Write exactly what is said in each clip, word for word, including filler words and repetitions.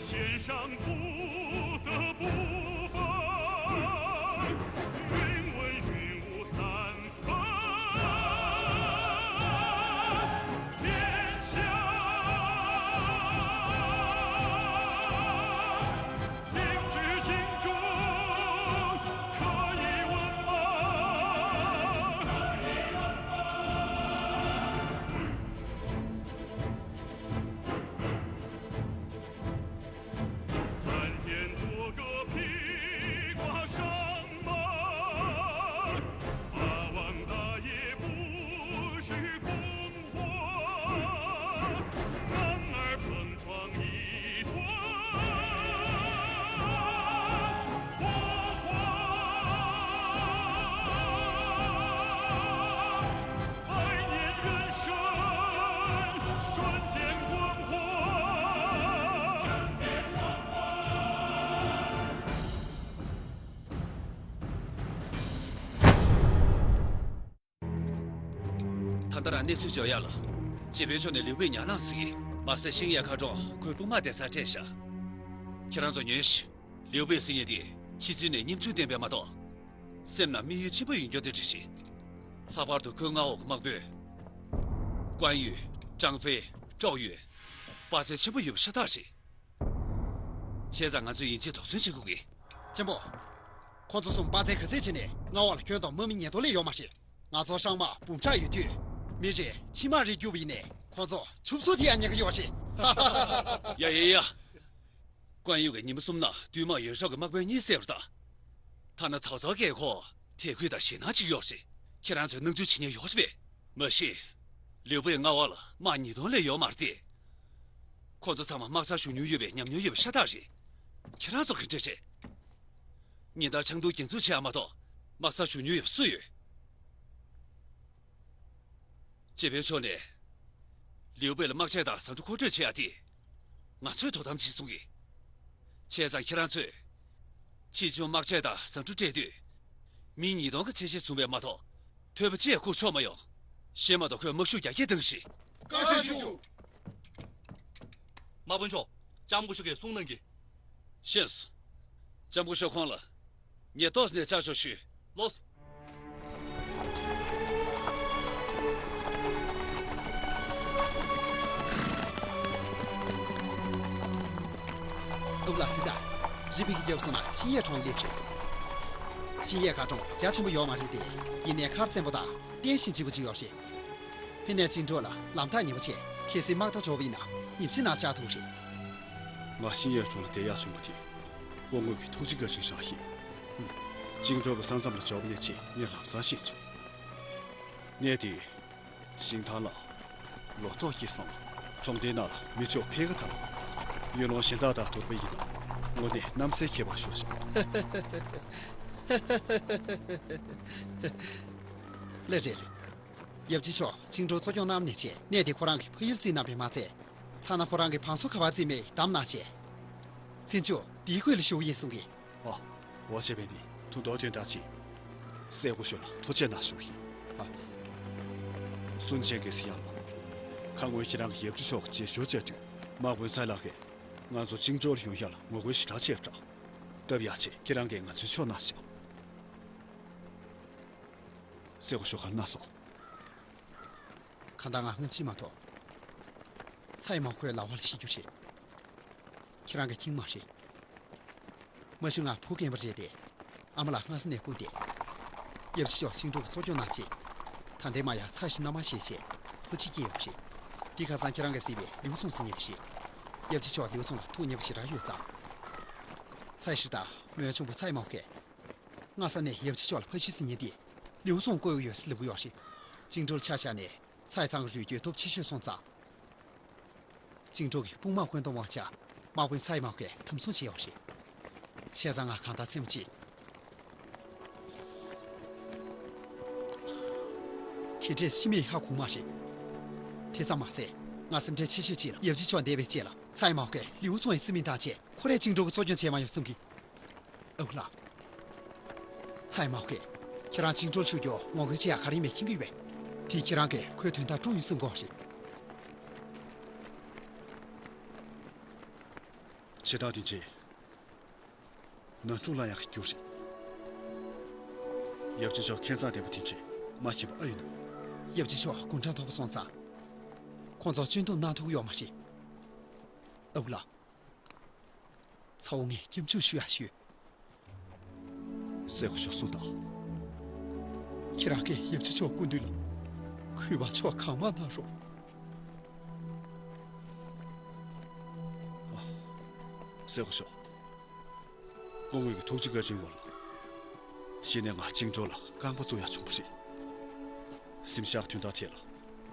先生不得不分，云文云武三分，天下定知京中可以问吗？ 看见作个披挂上马，八王大爷不许光华，男儿碰撞一团火花。百年人生，瞬间光华。 ད་ལྟ་རང་གནས་ཚུལ་འབྱོར་ཡག་ལ། སྤྱི་དཔོན་མཆོག་ནས་ལིའུ་པེ་ཉར་གནང་ཟིན། མ་ཟད་ཤིང་ཡ་མཁར་གྲོང་ཁོའི་དཔུང་དམག་བསྡད་སར་སྤྲད་བཞག་ཁྱེད་རང་ཚོ་ཉོན་ཞིག་ལིའུ་པེ་ཟེར་མཁན་དེ་ཕྱི་ཚུལ་ནས་བརྙས་བཅོས་ལྡན་པ་མ་གཏོགས། སེམས་ནང་དམིགས་ཡུལ་ཆེན་པོ་ཡོད་མཁན་དེ་འདྲ་ཞིག་ལྷག་པར་དུ་ཁོའི་མངའ་འོག་གི་དམག་དཔོན། ཀོན་ཡུས། ཀྲང་ཧྥེ། ཀྲོའུ་ཡུན། དཔའ་རྩལ་ཆེན་པོ་ཡོད་པ་ཤ་སྟག་རེད། བྱས་ཙང་ང་ཚོས་ཡིན་གཅིག་དོགས་ཟོན་བྱེད་དགོས་ཀི། གཅེན་པོ། ཁོ་ཚོ་གསུམ་དཔའ་རྩལ་ག་ཚད་ཆེ་ནས་མངའ་འོག་ལ་ཁྱོན་དང་དམག་མི་ཉིས་སྟོང་ལས་ཡོད་མ་རེད། ང་ཚོ་སྲང་དམག་འབུམ་ཕྲག་ཡོད་དུས། མི་རེ་ཕྱི་མ་རེ་རྒྱུག་པ་ཡིན་ནས་ཁོ་ཚོ་ཆུ་བཟོ་དེ་ཡང་ཉན་གི་ཡོད་རེད། ཡ་ཡ་ཡ། ཀོན་ཡུས་ཀྱིས་ཉིན་མོ་གསུམ་ནང་བདུད་དམག་ཡོད་ཤོག་གི་དམག་དཔོན་གཉིས་བསད་པ་དང་། ཐ་ན་ཚའོ་ཚའོ་གིས་ཁོ་དད་གུས་དང་ཞེད་སྣང་ཅིག་ཡོད་རེད། ཁྱེད་རང་ཚོས་སྣང་ཆུང་བྱེད་ཉན་ཡོད་རེད་པས། མ་གཞི། ལིའུ་པེ་མངའ་འོག་ལ་དམག་ཉིས་སྟོང་ལས་ཡོད་མ་རེད་དེ། ཁོ་ཚོ་ཚང་མ་དམག་སར་ཞུགས་མྱོང་ཡོད་པའི་ཉམས་མྱོང་ཡོད་པ་ཤ་སྟག་རེད། ཁྱེད་རང་ཚོ་ག་འདྲ་རེད། ཉིན་ལྟར་ཆང་འཐུང་རྒྱུག་འཛུགས་བྱེད་ཡ་མ་གཏོགས་དམག་སར་ཞུགས་མྱོང་ཡོད་པ་སུ་ཡོད། སྤྱི་དཔོན་མཆོག་ནས། ལིའུ་པེ་ལ་དམག་ཆས་དང་ཟ་འབྲུ་མཁོ་སྤྲོད་བྱེད་ཡ་དེ། ང་ཚོས་དོ་དམ་བྱེད་གསུང་གི། བྱས་ཙང་ཁྱེད་རང་ཚོས། ཕྱིས་འབྱུང་དམག་ཆས་དང་ཟ་འབྲུ་སྤྲད་དུས། མི་ཉིས་སྟོང་གི་ཚད་གཞི་བཟུང་བས་མ་གཏོགས། ཐོལ་པ་གཅིག་ཡང་བསྐུར་ཆོག་མ་ཡོང་། གཞན་མ་གཏོགས་ཁོས་དམག་ཤུགས་རྒྱ་སྐྱེད་བཏང་གི་རེད། བཀའ་དྲིན་ཆེ། དམག་དཔོན་མཆོག་ལྕམ་སྐུ་ཞབས་ཀྱིས་གསུང་གནང་གི། ཤེས་སོང་། ལྕམ་སྐུ་ཞབས་ཁོང་ལ། ངས་ཏོག་ཙམ་ནས་བཅར་ཆོག་ཞུས། ལོས། ཨུ་ལགས་སི་ཏཱ། རི་བི་གི་རྒྱབ་སོང་ན་ཤིང་ཡས་གྲོང་སླེབས་རེད། ཤིང་ཡས་མཁར་གྲོང་རྒྱ་ཆེན་པོ་ཡོད་མ་རེད་དེ། ཡིན་ནའི་མཁར་བཙན་པོ་དང་རྟེན་གཞི་ལྗིད་པོ་ཅིག་ཡོད་རེད། ཕི་ནས་ཅིང་ཀྲོའུ་ལ་ལམ་ཐག་ཉེ་པོ་བྱས། གལ་སྲིད་དམག་རྟ་འབྱོར་བ་ཡིན་ན་ཉིན་གཅིག་ནང་བཅར་ཐུབ་རེད། ང་ཤིང་ཡས་གྲོང་ལ་བསྡད་ཡག་བྱུང་བ་དེ། སྐུ་ངོ་གི་ཐུགས་རྗེ་བཀའ་དྲིན་རང་ཡིན། ཅིང་ཀྲོའུ་གི་ས་མཚམས་ལ་འབྱོར་བ་ནས་བྱས་ངས་ལམ་སང་ཤེས་བྱུང་། གནས་དེ། ཤིང་ཐང་ལ། ལོ་ཏོག་སྐྱེས་སོང་ལ། གྲོང་སྡེའི་ནང་ལ་མི་ཚོགས་འཕེལ་ག་ཐལ། ཡུལ་ལུང་གཞན་དག་དང་བསྡུར་བ་ཡིན་ན། དངོས་གནས་གནམ་སའི་ཁྱད་པར་ཤོར་ཤག་ལགས་རེད། ཡབ་རྗེ་མཆོག་ཅིང་ཀྲོའུ་གཙོ་སྐྱོང་གནང་ནས་བྱས་གནས་དེ་ཁོ་རང་གི་ཕ་ཡུལ་བརྩིས་གནང་བས་མ་ཚད། ཐ་ན་ཁོ་རང་གི་བང་སོ་ག་པར་བརྩིས་མེད་བདམས་གནང་བྱས། ཚེ་མཆོག་དེའི་ཁུལ་ལ་ཞུགས་ཡིན་གསུང་གི། ཨོ། འོ་བྱས་པས་ནི་ཐུགས་དོགས་དོན་དག་ཅིག་སྲས་སྐུ་ཞབས་ལ་ཐུགས་རྗེ་གནང་ཞུ་གི་ཡིན། ཨ། གསུང་ཆེན་གྱི་སི་ཡང་ལ། ཁ་སྔོན་ཁྱེད་རང་གི་ཡབ་རྗེ་མཆོག་གི་རྗེས་ཕྱོགས་བཅར་དུས་དམག་དཔོན་ཚའེ་ལགས་ཀྱིས་ང་ཚོ་ཅིང་ཀྲོའུ་ལ་ཡོང་ཡག་ལ་ངོ་རྒོལ་ཞེ་དྲག་བྱས་པ་འདྲ། སྟབས་ཡག་ཆེད་ཁྱེད་རང་གིས་ང་ཚོའི་ཕྱོགས་གནང་ཤག་སྲས་སྐུ་ཞབས་ག་རེ་གནང་སོང་། གང་ལྟར་ང་སྔོན་ཕྱིན་མ་ཐོག་ཚའེ་མའོ་ཁོའི་ལག་པ་ལ་ཤི་རྒྱུ་རེད། ཁྱེད་རང་གི་ཁྱིམ་མ་རེད། མ་གཞི་ང་བུ་རྒན་པ་རེད་དེ། ཨ་མ་ལགས་སྔ་ས་ནས་སྐུ་འདས། ཡབ་རྗེ་མཆོག་ཅིང་ཀྲོའུ་གི་གཙོ་སྐྱོང་གནང་རྗེས། ད་ལྟའི་མ་ཡང་ཚའེ་ཞི་མནའ་མ་བཞེས་རྗེས། བུ་གཅིག་སྐྱེས་ཡོད་པ་རེད། འདི་ཁ་སང་ཁྱེད་རང་གིས་གཟིགས་པའི་ལིའུ་ཙུང་ཟེར་མཁན་དེ་རེད། ཡབ་རྗེ་མཆོག་ལིའུ་ཙུང་ལ་ཐུགས་མཉེས་པོ་ཞེ་དྲག་ཡོད་ཙང་། ཚའེ་ཞི་དང་མོའི་གཅུང་པོ་ཚའེ་མའོ་ཁས། སྔ་ས་ནས་ཡབ་རྗེ་མཆོག་ལ་ཕ་ཤུལ་ཟེར་མཁན་དེ། ལིའུ་ཙུང་བསྐོས་ཡོད་ཟེར་ལབ་ཀྱི་ཡོད་རེད། ཅིང་ཀྲོའུ་ལ་ཆ་བཞག་ནས་ཚའེ་ཚང་གི་རུས་རྒྱུད་སྟོབས་ཆེ་ཤོས་སོང་ཙང་། ཅིང་ཀྲོའུ་གི་དཔུང་དམག་བཀོད་གཏོང་དབང་ཆ་དམག་དཔོན་ཚའེ་མའོ་ཁས་དམ་བཟུང་བྱས་ཡོད་རེད། བྱས་ཙང་ང་གང་ལྟར་མཚན་མོ་གཅིག་གི་གྲས་ཤི་མེད་ཧ་གོ་མ་རེད། དེ་ཙམ་མ་ཟད། ང་སེམས་ཁྲལ་ཆེ་ཤོས་གཅིག་ལ་ཡབ་རྗེ་མཆོག་འདས་པའི་རྗེས་ལ་ཚའེ་མའོ་ཁས་ལིའུ་ཙུང་ཡི་རྩིས་མེད་བཏང་རྗེས་ཁོ་རས་ཅིང་ཀྲོའུ་གི་གཙོ་སྐྱོང་བྱས་མ་ཡོང་བསམ་གི། ཨོ་ལགས། ཚའེ་མའོ་ཁས། ཁྱེད་རང་ཅིང་ཀྲོའུ་ལ་ཞུ་རྒྱུ་ངོ་རྒོལ་བྱེད་ཡག་ག་རེ་ཡིན་མིན་མཁྱེན་གྱི་ཡོད་པས། དེས་ཁྱེད་རང་གིས་ཁོའི་དོན་དག་བསྒྲུབས་ཡོང་བསམ་གྱི་ཡོད་རེད། དེ་དག་དེ་འདྲའི་ནང་ཀྲུང་ལ་ཡག་གི་རྒྱུ་རེད། ཡབ་ཆེན་མཆོག་ཁྱད་མཚར་ལྡན་པ་དེ་འདྲའི་མ་མཁྱེན་པ་ཨ་ཡོད་ན། ཡབ་ཆེན་མཆོག་དགུང་གྲངས་མཐོ་པོ་སོང་ཙང་། ཁོང་ཚོ་སྤྱི་འདོམས་གནང་ཐུབ་ཀྱི་ཡོད་མ་རེད། ཨ་ཁུ་ལགས། ཚ་བོ་ངས་སྐྱབས་འཇུག་ཞུ་ཡག་ཞུས། སྲས་སྐུ་ཞབས་གསུངས་དང་། ཁྱེད་རང་གིས་ཡབ་ཆེན་མཆོག་སྐུ་མདུན་ལ་གུས་པ་ཕྱོགས་གང་མང་གནང་རོགས། སྲས་སྐུ་ཞབས། སྐུ་ངོ་གི་ཐུགས་རྗེ་བཀའ་དྲིན་འོག་ལ། གཞི་ནས་ང་བཅིངས་འགྲོལ་ལ་རྐང་པ་བཙུགས་ཡག་བྱུང་བ་རེད། གཟིམ་ཤག་དོན་དག་ཐད་ལ་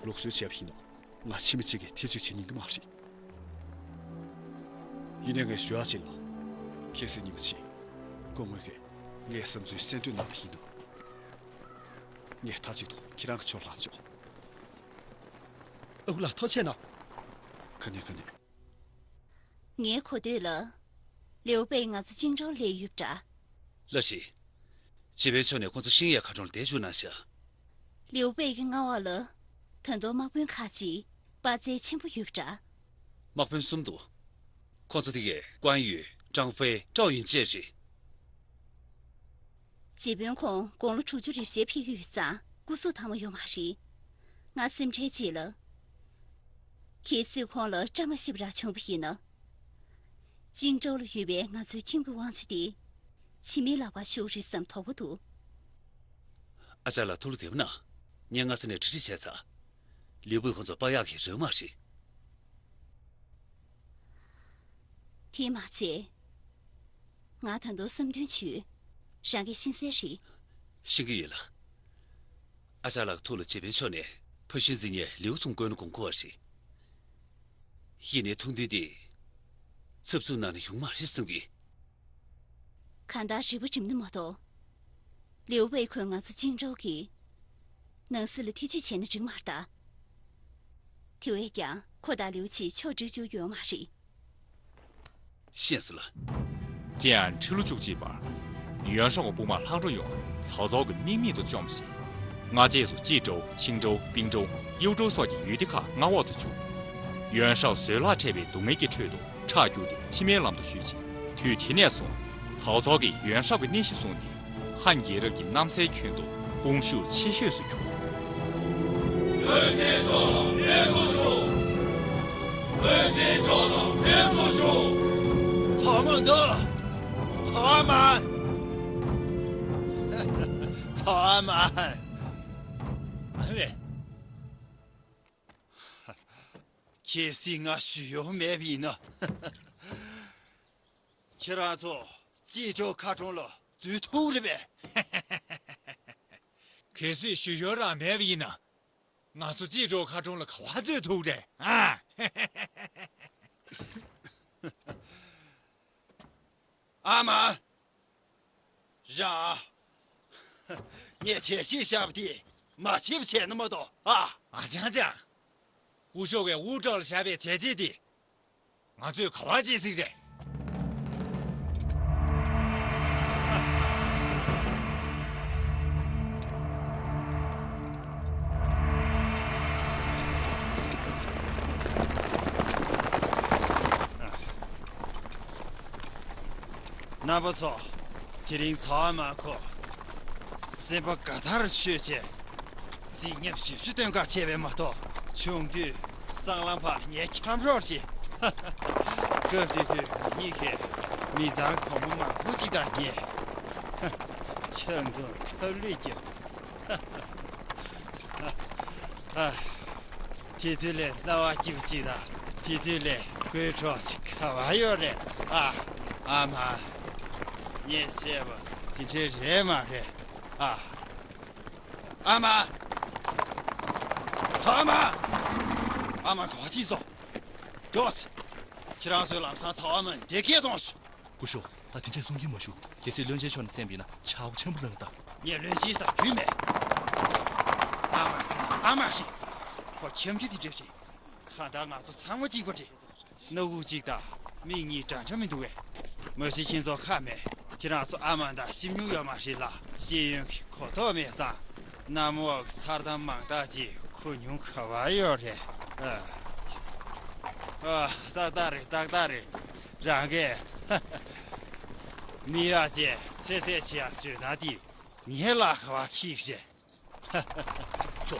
ལུགས་སྲོལ་བྱས་པ་ཡིན་ནོ། ང་ཕྱི་མི་གཅིག་གིས་ཐེ་བྱུས་བྱེད་ཉན་གི་མ་རེད། ཡིན་ནའི་ངས་ཞུ་ཡག་ཅིག་ལ། གལ་སྲིད་ཉི་མ་གཅིག་སྐུ་ངོ་གིས་ངའི་བསམ་ཚུལ་གསལ་སྟོན་གནང་བ་ཡིན་ནོ། ངས་མཐའ་གཅིག་ཏུ་ཁྱེད་རང་གི་ཕྱོགས་ལངས་ཆོག། ཨ་ཁུ་ལགས་ཐུགས་རྗེ་གནང་། ག་ནས་ག་ནས། ངའི་གོ་ཐོས་ལ། ལིའུ་པེ་ང་ཚོ་བཅིངས་འགྲོལ་སླེབས་ཡོད་པ་འདྲ། ལགས་སེ། སྤྱི་དཔོན་མཆོག་ནས་ཁོང་ཚོ་ཤིང་ཡའི་མཁར་གྲོང་ལ་བསྡད་བཅུག་གནང་ཤག། ལིའུ་པེ་གི་མངའ་འོག་ལ་ད་དུང་དམག་དཔོན་ཁག་ཅིག་དཔའ་རྩལ་ཆེན་པོ་ཡོད་པ་འདྲ། དམག་དཔོན་གསུམ་འདུག། ཁོང་ཚོ་དེ་གས་ཀོན་ཡུས། ཀྲང་ཧྥེ། ཀྲའོ་ཡིན་བཅས་རེད། སྤྱི་དཔོན་ཁོང་དགུང་ལོ་དྲུག་ཅུ་རེ་བཞི་ཕེབས་ཀྱི་ཡོད་ཙང་སྐུ་གཟུགས་དྭངས་མོ་ཡོད་མ་རེད། ང་སེམས་ཁྲལ་བྱེད་ལ། གལ་སྲིད་ཁོང་ལ་བཀྲ་མ་ཤིས་པ་རང་བྱུང་བ་ཡིན་ན། བཅིངས་འགྲོལ་ལ་ཡོད་པའི་ང་ཚོའི་ཁྱིམ་གྱི་དབང་ཆ་དེ་ཕྱི་མིའི་ལག་པར་ཞུགས་རེད་བསམ་དོགས་པ་འདུག། ཨ་ཅག་ལགས་ཐུགས་ལ་བདེ་པོ་གནང་། ངས་སྔ་ས་ནས་གྲ་སྒྲིག་བྱས་ཚར། ལིའུ་པེ་ཁོང་ཚོ་དཔའ་ཡག་གི་རེད་མ་རེད། དེས་མ་ཚད། ང་ད་དུང་བསམ་འདུན་བྱུང་། རང་གིས་ཤེས་གསལ་རེད། ཤེས་ཀྱི་ཡོད་ལགས། ཨ་ཅག་ལགས་ཐུགས་ལ་སྤྱི་དཔོན་མཆོག་ནས་ཕ་ཤུལ་འཛིན་མཁན་ལིའུ་ཚུང་དཀོན་ནོ་དགོངས་སྐོར་བ་རེད། ཡིན་ནའི་ཐུགས་འདུན་དེ་ཚབ་ཚུབ་གནང་ན་ཡོང་མ་རེད་བསམ་གི། གང་ལྟར་རེ་བ་སྒྲིམ་ན་མ་གཏོགས། ལིའུ་པེ་ཁོས་ང་ཚོ་བཅིངས་འགྲོལ་གྱིས་ནང་སྲིད་ལ་ཐེ་བྱུས་བྱས་ན་འགྲིག་མ་རེད་ད། དེ་བས་ཀྱང་ཁོ་དང་ལིའུ་ཆི་ཕྱོགས་བསྒྲིགས་བཅུག་རྒྱུ་ཡོད་མ་རེད། ཤེས་སོང་ལགས། ཅིན་ཨན་ཁྲི་ལོ་བཅུ་གཅིག་པར་ཡོན་ཧྲང་གི་དཔུང་དམག་ལྷག་འཕྲོ་ཡོང་། 曹操གིས་དམིགས་མེད་དུ་བཅོམ་ཞིང་། སྔ་རྗེས་སུ་ཅི་ཀྲོའུ། ཆིང་ཀྲོའུ། པིང་ཀྲོའུ། ཡུའུ་ཀྲོའུ་སོགས་ཀྱི་ཡུལ་སྡེ་ཁག་མངའ་འོག་ཏུ་བཅུག། ཡོན་ཧྲང་བཟོད་གླགས་བྲལ་བའི་སྡུག་བསྔལ་གྱི་ཁྲོད་དུ་ཁྲག་སྐྱུགས་ཏེ་ཕྱི་མའི་ལམ་དུ་བཞུད་ཅིང་། དུས་དེ་ནས་བཟུང་། 曹操གིས་ཡོན་ཧྲང་གི་གནས་གཞི་བཟུང་སྟེ། ཧན་རྒྱལ་རབས་ཀྱི་གནམ་སའི་ཁྱོན་དུ་དཔུང་ཤུགས་ཆེ་ཤོས་སུ་གྱུར། བློན་ཆེན་མཆོག་ལ་ཕེབས་བསུ་ཞུ། བློན་ཆེན་མཆོག་ལ་ཕེབས་བསུ་ཞུ། ཚང་མ་འདུག། ཚང་མ། ཚང་མ། ཨ་ལེ། གལ་སྲིད་ང་ཞུ་ཡོང་མེད་པ་ཡིན་ན། ཁྱེད་རང་ཚོ་ཅི་ཀྲོའུ་མཁར་གྲོང་ལ་འཛུལ་ཐུབ་རེད་པས། གལ་སྲིད་ཞུ་ཡོང་རང་མེད་པ་ཡིན་ན། ང་ཚོ་ཅི་ཀྲོའུ་མཁར་གྲོང་ལ་ག་པར་འཛུལ་ཐུབ་རེད་ཨ། ཨ་མ། རང་། ངས་བྱས་རྗེས་བཞག་པ་དེ་མ་བརྗེད་པ་བྱས་ན་མ་གཏོགས་ཨ། ཨ་ཅང་ཅང་། སྐུ་ཞབས་ཀྱིས་དབུ་ཀྲོག་ལ་བཞག་པའི་བྱས་རྗེས་དེ། ང་ཚོས་ག་པར་བརྗེད་སྲིད་རེད། རྣམ་པ་ཚོ། དེ་རིང་ཚ་བ་མ་ཁོ། སེམས་པ་དགའ་ཐག་ཆོད་བྱས། རྩིས་ཉམས་ཞིབ་ཞུ་སྟོན་ག་བྱས་པས་མ་གཏོགས། ཆུང་དུས་སྲང་ལམ་བར་ངའི་འཁྱམ་རོགས་བྱས། སྐབས་དེ་དུས་ང་གཉིས་ཀས་མི་ཚང་གི་བུ་མོ་མང་པོ་ཅིག་དང་ཉལ། ཆང་འཐུང་ཁ་ལུད་རྒྱག། ཨ། དེ་དུས་ལས་རྣ་བ་སྐྱིད་པོ་ཅིག་དང་དེ་དུས་ལས་དགོད་བྲོ་ཅིག་ག་པར་ཡོད་རེད་ཨ། ཨ་མ། ངས་བཤད་པ་དེ་འདྲ་རེད་མ་རེད་ཨ། ཨ་མ། ཚ་བ་མ། ཨ་མ་ག་པར་ཕྱིན་སོང་། མགྱོགས། ཁྱེད་རང་ཚོས་ལམ་སང་ཚ་བ་མ་འདི་སྐད་གཏོང་ཤོག། སྐུ་ཞབས། ད་དེ་འདྲས་གསུང་གིན་མ་བཞུགས། གལ་སྲིད་བློན་ཆེན་མཆོག་ནས་གསན་པ་ཡིན་ན་ཆག་སྒོ་ཆེན་པོ་ལངས་ཀྱི་ད། ངས་བློན་ཆེན་དང་རྒྱུས་མེད། ཨ་མ་ཟེར་ཨ་མ་རེད། ཁོ་འཁྱམ་རྒྱུ་དེ་འདྲས་རེད། གང་ལྟར་ང་ཚོ་ཚང་མ་གཅིག་པ་རེད། སྣ་ཁུག་གཅིག་དང་མིག་གཉིས་འདྲ་འདྲ་མི་འདུག་བས། མ་གཞི་ཁྱེད་ཚོ་ཁག་མེད། ཁྱེད་རང་ཚོ་ཨ་མ་དང་ཤེས་མྱོང་ཡོད་མ་རེད་ལ། ཤེས་ཡོན་གྱི་གོ་རྟོགས་མེད་ཙང་། གནམ་འོག་གི་མཚར་གཏམ་མང་དག་ཅིག་གོ་མྱོང་ག་པར་ཡོད་རེད། ཨ། ཨ། ཏག་ཏག་རེད། ཏག་ཏག་རེད། རང་གིས་མི་ཡག་ཅེས་ཚེ་ཚད་ཆེ་ཡག་བརྗོད་ན་དེ་ངའི་ལག་ཁ་བ་ཁྱིག་རེད།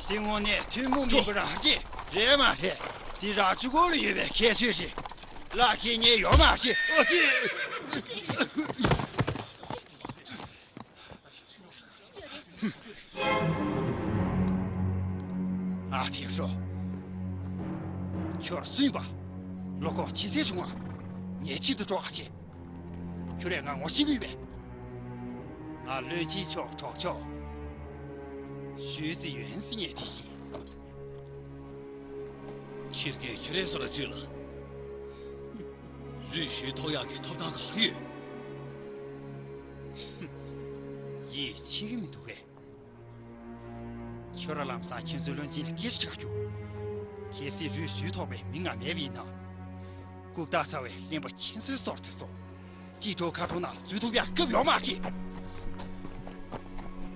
དེ་དངོས་གནས་ཐུན་མོང་མིན་པ་རང་རེད། རེད་མ་རེད། དེ་རང་གཅིག་པོ་ལ་ཡོད་པའི་ཁྱད་ཆོས་རེད། ལག་ཁྱེར་ཉན་ཡོད་མ་རེད། ཨོ་ཙི། ཨ་ཕྱུག་པོ། ཁྱོད་སུ་ཡིན་པ། བློ་ཁོག་ཆེ་ཚད་བྱུང་བ། ངས་ཁྱིམ་དུ་འགྲོ་ག་བྱེད། ཁྱོད་རས་ང་ངོ་ཤེས་ཀྱི་ཡོད་པས། ང་བློན་ཆེན་མཆོག་གྲོགས་མཆོག་ཞུས་ཙི་ཡོན་ཟེར་མཁན་དེ་ཡིན། ཁྱེད་ཀྱིས་ཁྱོད་རས་སུ་ལ་བྱོས་ལ། རུས་ཞུས་ཐོབ་ཡག་གི་ཐོབ་ཐང་ག་རེ་ཡོད། ཡིད་ཆེས་ཀྱི་མི་འདུག་གས། ཁྱོད་ར་ལམ་སང་ཁྱེད་ཚོའི་བློན་ཆེན་ལ་སྐད་ཆ་དྲི་ག་རྒྱུགས། གལ་སྲིད་རུས་ཞུས་ཐོག་པའི་མི་ང་མེད་པ་ཡིན་ན། ལྐུགས་རྟགས་ཚ་བའི་གླེན་པ་ཁྱེད་ཚོའི་སྲོག་དེ་སོ། ཅི་གྲོགས་ཁ་གྲོང་ནང་ལ་འཛུལ་ཐུབ་ཡག་སྐབས་ཡོད་མ་རེད།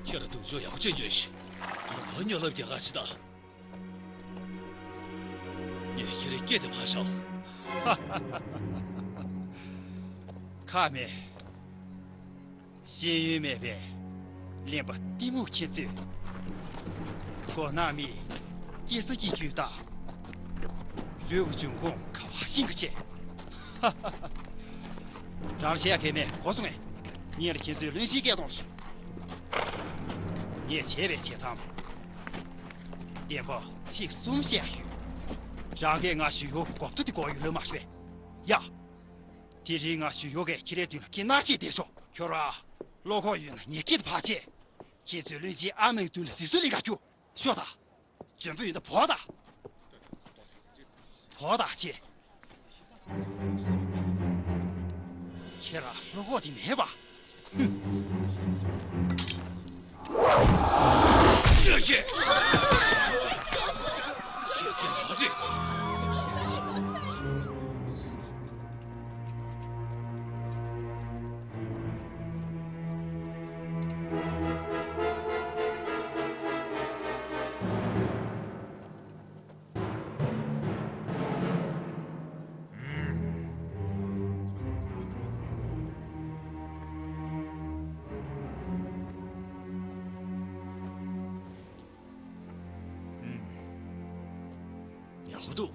ཁྱོད་ར་དུག་སྦྱོར་ཡག་ཅིག་ཉོས་ཤིག་ད་ད་ཉོ་ལབ་རྒྱག་ག་ཞིག་ད། ངས་ཁྱེད་རའི་སྐེ་དེ་ཕར་བཞག་ཁ་མེད། ཤེས་ཡོན་མེད་པའི་གླེན་པ་གཏི་མུག་ཁྱེད་ཚོས། མགོ་ནག་མིས་སྐྱེ་ས་སྐྱེ་རྒྱུ་དང་། རུས་ཀྱི་འབྱུང་ཁུངས་ག་བ་ཤིང་གི་ཆེ། རང་བྱས་ཡ་གལ་མེད་གོ་སོང་ངས། ངས་ལ་ཁྱེད་ཚོའི་བློན་ཆེན་སྐད་གཏོང་ཞུ། ངས་བྱས་པའི་བྱེད་སྟངས། བདེན་པ་ཚིག་གསུམ་བཤད་ཡོད། རང་གིས་ང་ཞུ་ཡོག་གི་གོག་ཏུ་དེ་གོ་ཡོད་ལོས་མ་ཤེས་པས། ཡ། དེ་རིང་ང་ཞུ་ཡོག་གིས་ཁྱེད་རའི་མདུན་ལ་ཁྱེད་མནར་གཅོད་བསྡད་ཆོག་ཁྱོད་ར། བློ་ཁོག་ཡོད་ན་ངའི་སྐེ་དེ་ཕར་ཆད། ཁྱེད་ཚོའི་བློན་ཆེན་ཨ་མའི་མདུན་ལ་གཟིགས་ཚུལ་ལས་ཀ་རྒྱུ། ཤོག་དང་། འཇོན་པོ་ཡོད་ན་བོ་དང་། བོ་དང་ཁྱེད། ཁྱེད་ར་བློ་ཁོག་དེ་མེད་པ། ཁྱེད་ཀྱིས། ཁྱེད་ཀྱིས་རོགས་རེད། ཡག་པོ་འདུག་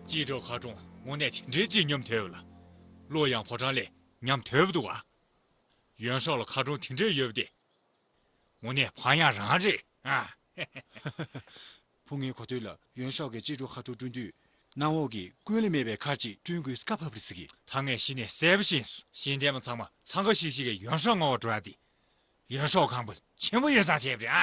ཅི་འགྲོ་ཁ་གྲོང་དངོས་གནས་དེ་འདྲའི་ཅིག་ཉམས་དོད་པ་ལ། བློ་ཡང་ཕོ་བྲང་ལས་ཉམས་དོད་པ་འདུག་ག་ཡོན་ཧྲོ་ལ་ཁ་གྲོང་དེ་འདྲའི་ཡོད་པ་དེ། དངོས་གནས་ཕངས་ཡག་རང་རེད་ཨ། བུ་ངའི་གོ་ཐོས་ལ་ཡོན་ཧྲོ་གིས་ཅི་འགྲོ་ཁ་གྲོང་བསྐྲུན་དུས། གནམ་འོག་གི་ཀུན་ལས་མེད་པའི་མཁར་ཅིག་བསྐྲུན་དགོས་བཀའ་ཕབ་རེད་ཟེར་གི་ད་ངས་གཞི་ནས་གསལ་པོ་ཤེས་སོང་། གཞན་བསྟན་པ་ཚང་མ་འཚང་ཁ་ཤིག་ཤིག་གིས་ཡོན་ཧྲོ་མངའ་བར་འགྲོ་ཡ་དེ། ཡོན་ཧྲོ་གང་པོ་ཆེན་པོ་ཡོད་ཙང་བྱས་པ་རེད་ཨ།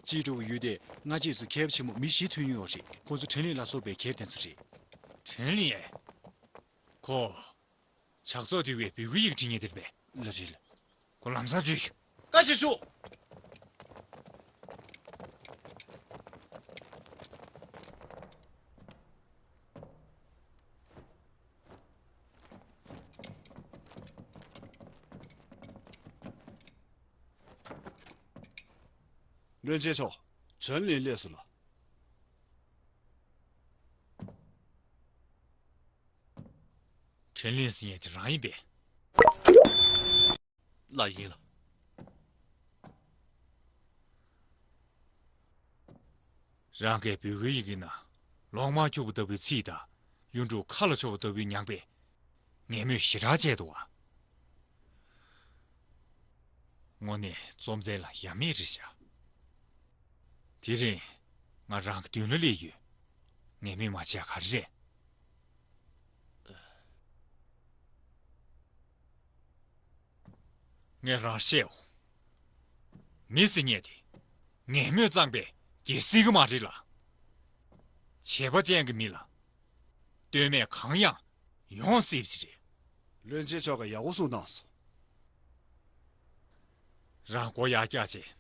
ཅི་འགྲོ་བའི་ཡུལ་དེ་སྔ་རྗེས་སུ་མཁས་པ་ཆེན་པོ་མི་བཞི་ཐོན་མྱོང་བ་རེད། ཁོང་ཚོ་ཁྲིན་ལིན་ལ་སོགས་པའི་མཁས་པ་དེ་ཚོ་རེད། ཁྲིན་ལིན། ཁོ། ཇག་ཚོགས་འདུལ་བའི་འབོད་སྐུལ་ཡིག་འབྲི་མཁན་དེ་རེད་པས། ལགས་རེད། ཁོ་ལམ་སང་བྱོས་ཤོག་བཀའ་བཞིན་ཞུ། བློན་ཆེན་མཆོག་ཁྲིན་ལིན་སླེབས་སོང་ལགས། ཁྲིན་ལིན་ཟེར་མཁན་དེ་རང་ཡིན་པས། ལགས་ཡིན་ལགས། རང་གི་འབོད་སྐུལ་ཡི་གེ་ནང་ལོང་མ་འཁྱུག་པ་ལྟ་བུའི་ཚིག་དང་། གཡུ་འབྲུག་ཁ་ལ་ཕྱོགས་པ་ལྟ་བུའི་ཉམས་པས་ངན་སྨོད་ཞེ་དྲག་བྱས་འདུག་བ། དངོས་གནས་རྩོམ་མཛད་ལ་ཡ་མེད་རེད་ཤག་དེ་རིང་ང་རང་གི་མདུན་ལ་སླེབས་ཡོད། ངན་སྨོད་མ་བྱས་ག་རེ་རེད། ངས་རང་བཤད་འོ། མི་ཟེར་མཁན་དེ་ངན་སྨོད་གཙང་པས་རྒྱལ་སྲིད་ཀྱི་མ་རེད་ལ། བྱས་པ་ཅན་གྱི་མི་ལ་ལྟོས་མེད་གང་ཡང་ཡོང་སྲིད་པ་ཞིག་རེད། བློན་ཆེན་མཆོག་གིས་ཡག་པོ་གསུངས་གནང་སོང་། རང་མགོ་ཡར་བཀྱག་བྱས།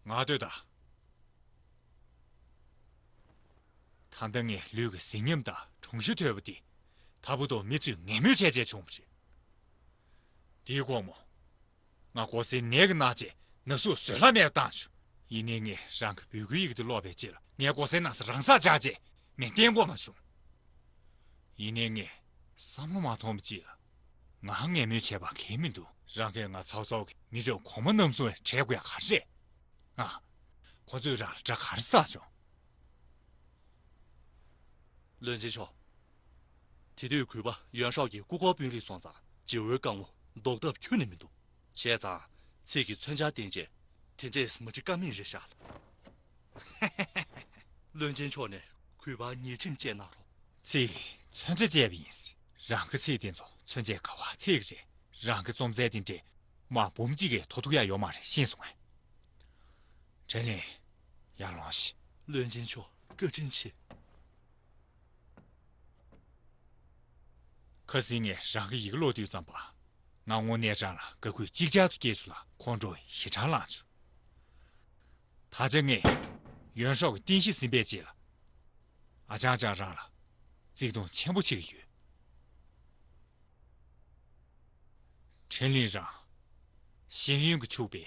ང་ལྟོས་དང་། ད་ལྟ་ངས་ལུས་ཀྱི་ཟིན་ཉམས་དང་གྲོང་གཞི་ཐོས་པ་དེ། ད་བར་དུ་མི་ཚོས་ངན་སྨོད་བྱས་བྱས་བྱུང་བ་རེད། དེའི་དགོང་མོ། ང་མགོ་སེར་ནད་ཀྱིས་ན་བྱས་ན་ཟུག་བཟོད་གླགས་མེད་པ་བཏང་བྱུང་། ཡིན་ནའི་ངས་རང་གི་འབོད་སྐུལ་ཡི་གེ་དེ་ཀློག་པའི་རྗེས་ལ་ངའི་མགོ་སེར་ན་ས་རང་སར་འཇགས་བྱས། མི་བསྟེན་དགོས་མ་བྱུང་། ཡིན་ནའི་ངས་བསམ་བློ་མ་ཐོངས་པ་ཅིག་ལ། ང་ངན་སྨོད་བྱས་པ་གལ་མི་འདུག། རང་གིས་ང་ཚོགས་གཙོ་གི་མི་རབས་གོང་མ་རྣམ་གསུམ་བྲལ་དགོས་ཡ་ག་རེ་རེད། ཨ། ཁོ་ཚོས་རང་ལ་དགྲ་ག་རེ་བསགས་བྱུང་། བློན་ཆེན་མཆོག། དེ་དུས་གུས་པ་ཡོན་ཧྲའོ་གིས་སྐུ་འཁོར་དཔོན་རིགས་སོང་ཙང་རྗེ་བོའི་བཀའ་བློ་ལྡོག་ཐབས་ཁྱོན་ནས་མི་འདུག། བྱས་ཙང་ཚིག་གི་མཚོན་ཆ་བསྟན་རྗེས་དེ་འདྲས་མ་བྲིས་ཀ་མེད་རེད་ཤག། བློན་ཆེན་མཆོག་ནས་གུས་པར་ཉེས་ཁྲིམས་བཅད་གནང་རོགས། ཚིག་མཚོན་ཆ་བཅད་པ་ཡིན། རང་གི་ཚིག་དེ་ཚོ་མཚོན་ཆའི་ག་བ་ཚིག་རེད། རང་གི་རྩོམ་རྩལ་དེ་འདྲས་མ་འབུམ་གཅིག་གིས་དོ་ཐུག་ཡ་ཡོད་མ་རེད། ཤེས་སོང་ངས། དྲན་ལིན། ཡར་ལོངས་ཤིག། བློན་ཆེན་མཆོག། བཀའ་དྲིན་ཆེ། ཁ་སང་ངས་རང་གི་ཡི་གེ་ཀློག་དུས་ཙམ་པ། ང་དངོས་གནས་རང་ལ་དགའ་གུས་ཅིག་ཅར་དུ་སྐྱེས་བྱུང་ལ་ཁོང་ཁྲོ་ཞེ་དྲག་ལངས་བྱུང་། ད་ཆ་ངས་ཡོན་ཧྲའོ་གི་རྟེན་གཞི་ཟིན་པའི་རྗེས་ལ། ཨ་ཅང་ཅང་རང་ལ་བརྩེ་དུང་ཆེན་པོ་བྱེད་ཀྱི་ཡོད། དྲན་ལིན་རང་ཤེས་ཡོན་གྱིས་ཕྱུག་པའི་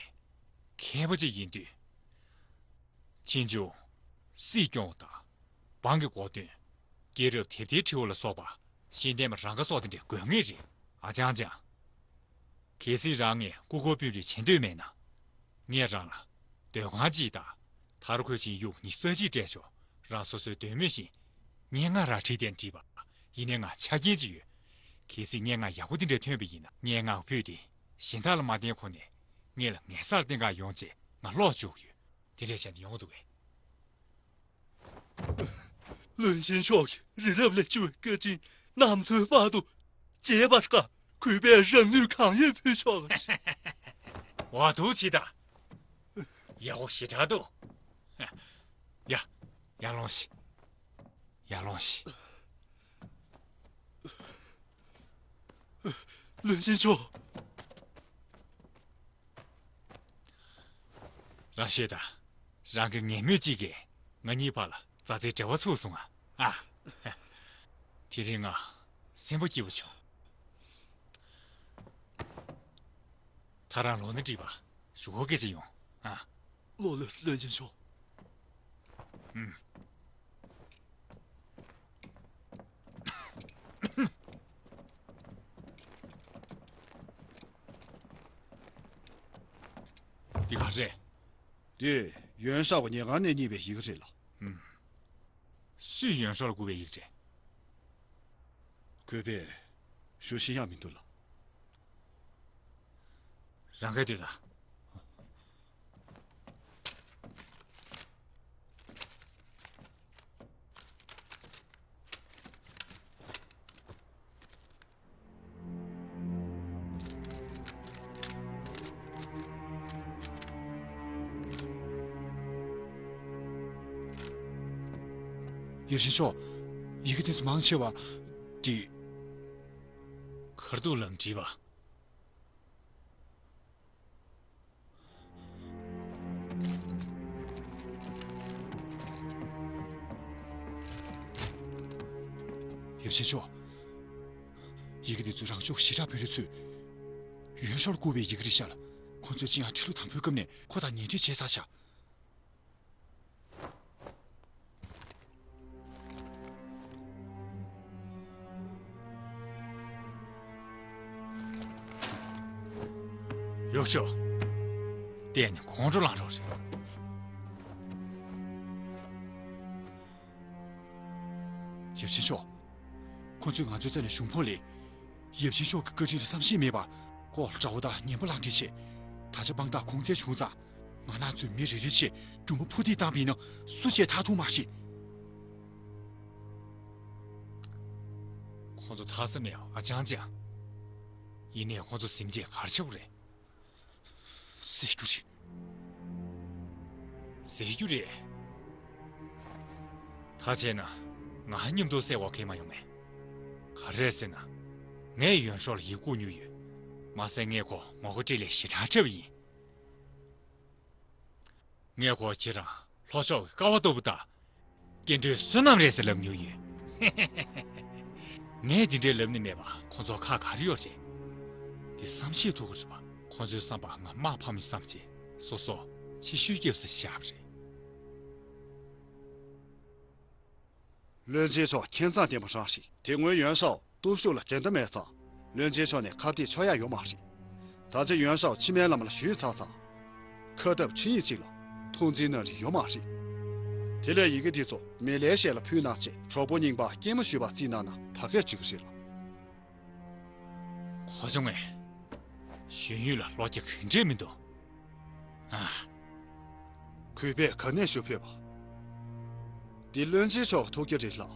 མཁས་པ་ཅིག་ཡིན་དུས། ཕྱིས་འབྱུང་སྲིད་སྐྱོང་དང་འབངས་ཀྱི་འགོ་དོན། རྒྱལ་རབས་དེབ་ཐེར་ཁྲི་འོ་ལ་སོགས་པ་ཤེས་ལྡན་པ་རང་ག་སོགས་དེ་འདྲ་དགོས་ངེས་རེད། ཨ་ཅང་ཅང་། གལ་སྲིད་རང་ངས་སྐུ་འཁོར་དཔོན་རིགས་བྱེད་འདོད་མེད་ན། ངས་རང་ལ་སྡོད་ཁང་གཅིག་དང་། དར་གོས་ཆེན་ཡུག་ཉི་ཤུ་རྩ་གཅིག་སྤྲད་ཆོག། རང་སོ་སོའི་འདོད་མོས་བཞིན་སྙན་ངག་ར་བྲིས་ཏེ་བྲིས་པ། ཡིན་ནའི་ང་ཆ་རྐྱེན་ཅིག་ཡོད། གལ་སྲིད་སྙན་ངག་ཡག་པོ་དེ་འདྲ་ཐོན་པ་ཡིན་ན། སྙན་ངག་ཕུད་དེ་གཞན་དག་ལ་མ་བསྟན་གོང་ནས་ངེད་ལ་ངེད་སར་བསྟན་ག་ཡོང་བྱས་ང་ཀློག་བཅུག་ཡོད། དེ་འདྲ་བྱས་ནས་ཡོང་འདུག་གས། བློན་ཆེན་མཆོག་གི་རི་རབ་ལས་ཆེ་བའི་བཀའ་དྲིན་ནམ་འཚོའི་བར་དུ་བརྗེད་པར་དཀའ། གུས་པས་རང་ནུས་གང་ཡོད་ཕུལ་ཆོག། འོ་འདུག་བྱེད་དང་། ཡག་པོ་ཞེ་དྲག་འདུག། ཡ། ཡར་ལོངས་ཤིག། ཡར་ལོངས་ཤིག། བློན་ཆེན་མཆོག། རང་ཤོད་དང་། རང་གི་ངན་སྨོད་ཅིག་གིས་ང་གཉིས་བར་ལ་མཛའ་བརྩེའི་འབྲེལ་བ་ཚུགས་སོང་ང་། ཨ། དེ་རིང་ང་སེམས་པ་སྐྱིད་པོ་བྱུང་། ད་རང་ལོག་ན་འགྲིག་པ། ཞུ་སྐོར་སྐད་ཆ་ཡོང་། ཨ། ལོག་ལས་སུ་བློན་ཆེན་མཆོག། ཨུམ། འདི་ག་རེད། འདི་ཡོན་ཧྲའོ་ཉེ་གང་ནས་རྙེད་པའི་ཡི་གེ་རེད་ལགས། ཨུམ། སུས་ཡོན་ཧྲའོ་ལ་བསྐུར་བའི་ཡི་གེ་རེད། གུས་པས་ཞུ་ཤེས་ཡག་མི་འདུག་ལགས། རང་གིས་ལྟོས་དང་། ཡབ་ཆེན་མཆོག། ཡི་གེ་དེ་ཚོ་མང་ཆེ་བ་དེ། ཁ་ཐུག་ལམ་བྲིས་པ། ཡབ་ཆེན་མཆོག། ཡི་གེ་འདི་ཚོ་རང་ཕྱོགས་ཞི་དྲག་དཔོན་རིགས་ཚོས་ཡོན་ཧྲའོ་ལ་བསྐུར་བའི་ཡི་གེ་རེད་ཤག་ལགས། ཁོ་ཚོས་ཅིན་ཡང་ཁྲི་ལོ་དང་པོའི་སྐབས་ནས་ཁོ་དང་ཉེ་འབྲེལ་བྱས་ཚར་ཤག། ཡག་ཤོས། གཏན་ནས་ཁོང་ཁྲོ་ལངས་རོགས་རེད། ཡབ་ཆེན་མཆོག། ཁོ་ཚོས་ང་ཚོའི་རྩ་ནས་གཞུང་ཕོགས་ལེན། ཡབ་ཆེན་མཆོག་གི་བཀའ་དྲིན་ལ་བསམ་ཤེས་མེད་པར་ལྐོག་ལ་དགྲ་བོ་དང་ངན་པ་ལག་འབྲེལ་བྱས། ད་ཆ་དཔང་རྟགས་གོང་ཚད་བྱུང་ཙང་། ང་རང་ཚོའི་མི་རེ་རེའི་ཆེད་རྒྱུ་མ་ཕུ་ཐིག་བཏང་བ་ཡིན་ན་སུ་བྱས་ཐར་ཐུབ་མ་ཤེས། ཁོང་ཚོ་ཐར་ས་མེད་པ་ཨ་ཅང་ཅང་། ཡིན་ནའི་ཁོང་ཚོ་ཟིན་རྗེས་ག་རེ་བྱེད་དགོས་རེད། ཟེར་རྒྱུ་རེད། ཟེར་རྒྱུ་རེད། ད་བྱས་ན་ང་མཉམ་དུ་བསད་དགོས་ཁེལ་མ་ཡོང་ངས། ག་རེ་རེད་ཟེར་ན། ངས་ཡོན་ཧྲའོ་ལ་ཡི་གེ་བསྐུར་མྱོང་ཡོད། མ་ཟད་ངས་ཁོ་ངོ་དགའ་སྤྲེལ་ལད་ཞེ་དྲག་འཁྲབ་པ་ཡིན། ངས་ཁོ་ཁྱེད་རང་ལྷོ་ཕྱོགས་ཀྱི་ཀ་བ་ལྟ་བུ་དང་། སྐྱེ་འགྲོའི་བསོད་ནམས་རེད་ཟེར་ལབ་མྱོང་ཡོད། ངས་འདི་འདྲའི་ལབ་ནི་མེད་པ་ཁོ་ཚོ་ཁག་ག་རེ་ཡོད་རེད། འདི་བསམ་ཤེས་ཐུབ་ཀྱི་རེད་པ། ཁོ་ཚོའི་བསམ་པར་ང་དམག་ཕམ་ཡོད་བསམ་བྱས་སོ་སོ་ཕྱི་བཤོལ་རྒྱབ་ས་བཞག་པ་རེད། བློན་ཆེན་མཆོག་མཁྱེན་མཚང་ལྡན་པ་རང་རེད། དེ་སྔོན་ཡོན་ཧྲའོ་སྟོབས་ཤུགས་ལ་འགྲན་ཟླ་མེད་ཙང་། བློན་ཆེན་མཆོག་ནས་ཁ་གཏད་གཅོག་ཡ་ཡོད་མ་རེད། ད་ཆ་ཡོན་ཧྲའོ་ཕྱི་མའི་ལམ་ལ་གཞུས་ཚར་ཙང་། ཁ་འཐབ་ཆིངས་ཡིག་ཅིག་ལ་མཐོང་འཛིན་གནང་རིན་ཡོད་མ་རེད། དེ་ལས་ཡི་གེ་དེ་ཚོ་མེ་ལེ་ཤི་ཡ་ལ་ཕུལ་གནང་བྱས། གྲོགས་པོ་རྙིང་པ་སྐྱེས་མ་ཞུས་པ་རྩིས་གནང་ན་ད་གས་འགྲིག་གི་རེད་ལགས། ཁོ་ཚོ་ངས་གཞུང་ཡུལ་ལ་བློ་རྒྱ་ག་འདྲས་མི་འདུག་ཨ། གུས་པས་ག་ནས་ཞུ་ཕོད་པ། འདི་བློན་ཆེན་མཆོག་གི་ཐུགས་རྒྱ་རེད་ལགས།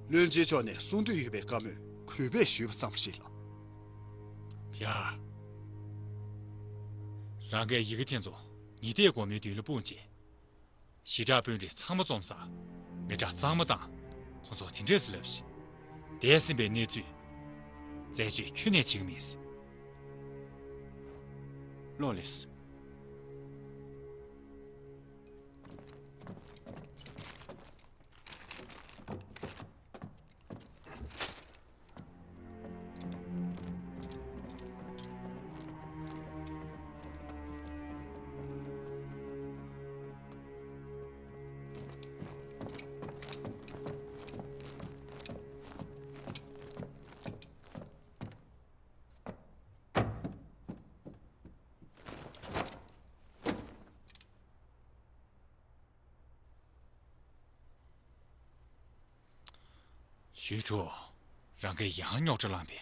བློན་ཆེན་མཆོག་ནས་གསུང་འདོད་ཡོད་པའི་བཀའ་མོལ་གུས་པས་ཞུས་པ་ཙམ་རེད་ལགས། ཡ། རང་གིས་ཡི་གེ་དེ་ཚོ་ཉི་ཟླའི་སྒོ་མོའི་མདུན་ལ་སྤུངས་རྗེས། ཞི་དྲག་དཔོན་རིགས་ཚང་མ་འཛོམས་སར་མི་དྲག་གཙང་མ་དང་ཁོ་ཚོ་དེ་འདྲས་སུ་ལབ་ཤིག་འདས་ཟིན་པའི་གནས་ཚུལ་རྩད་གཅོད་ཁྱོན་ནས་བྱེད་ཀྱི་མེད། ལོ་ལེགས། ཞུས་ཀྲུའུ། རང་གིས་ཡང་རྙོག་དྲ་བསླངས་པས།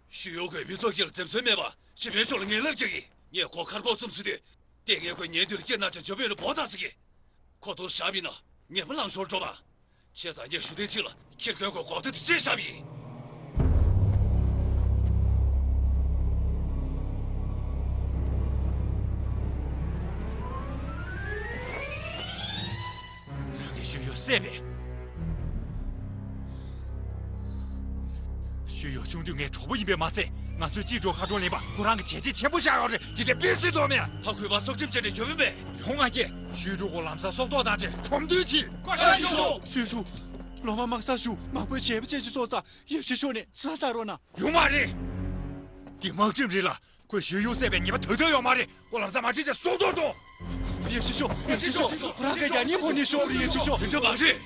ཞུས་ཡོའུ་གིས་མི་ཚོགས་ཀྱི་ལ་འཛེམ་ཟོན་མེད་པར་སྤྱི་དཔོན་མཆོག་ལ་ངན་ལབ་རྒྱག་གི། ངས་ཁོ་མཁར་སྒོར་བཙུམས་ཟིན་དུས། ལྟས་ངན་ཁོས་ཉེ་དུས་ལ་སྐྱེས་ན་ཅང་འཇོན་པོ་ཡོད་ན་བོག་ཐག་ཟིག་གི། ཁོ་ཐུག་བཞག་པ་ཡིན་ན་ངན་པ་ལངས་ཤོར་འགྲོ་བ། བྱས་ཙང་ངས་ཞུ་དེ་གཅིག་ལ་ཁྱེར་དགོས་དགོས་གོ་བདེ་དུ་བཤད་བཞག་པ་ཡིན། རང་གིས་ཞུས་ཡོའུ་བསད་པས། ཞུས་ཡོའུ་ཆུང་དུས་ངའི་གྲོགས་པོ་ཡིན་པས་མ་ཚད། ང་ཚོའི་གཅེས་ཕྲུག་མཁར་གྲོང་ལེན་པར་ཁོ་རང་གིས་བྱས་རྗེས་ཆེན་པོ་བཞག་ཡོད་རེད། དེ་འདྲའི་དཔེ་སྲིད་དོ་མེད། ད་གུས་པ་སྲོག་ཁྲིམས་བཅད་ནས་འགྱོད་པ་མེད། ཡོང་ང་སྐྱེ། ཞུས་ཀྲུའུ་ལམ་སང་སྲོག་ཐོག་བཏང་རྗེས་ཁྲོམ་འདུལ་གྱིས། བཀའ་དྲིན་ཆེ། ཞུས་ཀྲུའུ། ལོ་མ་མང་ས་ཞུ་མང་པོའི་བྱས་པ་བྱས་ཀྱི་སོང་ཙང་ཡབ་ཆེན་མཆོག་ནས་ཚ་ལྟ་རོགས་གནང་། ཡོང་མ་རེད། འདི་དམག་ཁྲིམས་རེད་ལ། ཁོས་ཞུས་ཡོའུ་བསད་པའི་ཉེས་པ་དོན་དག་ཡོད་མ་རེད། ཁོ་ལམ་སང་མ་ཁྲིད་ཅེས་སྲོག་ཐོག་གཏོང་། ཡབ་ཆེན་མཆོག་ཡབ་ཆེན་མཆོག་ཁོ་རང་གིས་ཡང་སྙིང་ཕོག་ནས་ཤོར་བ་རེད། ཡབ་ཆེན་མཆོག་དེ་འདྲ་མ་རེད།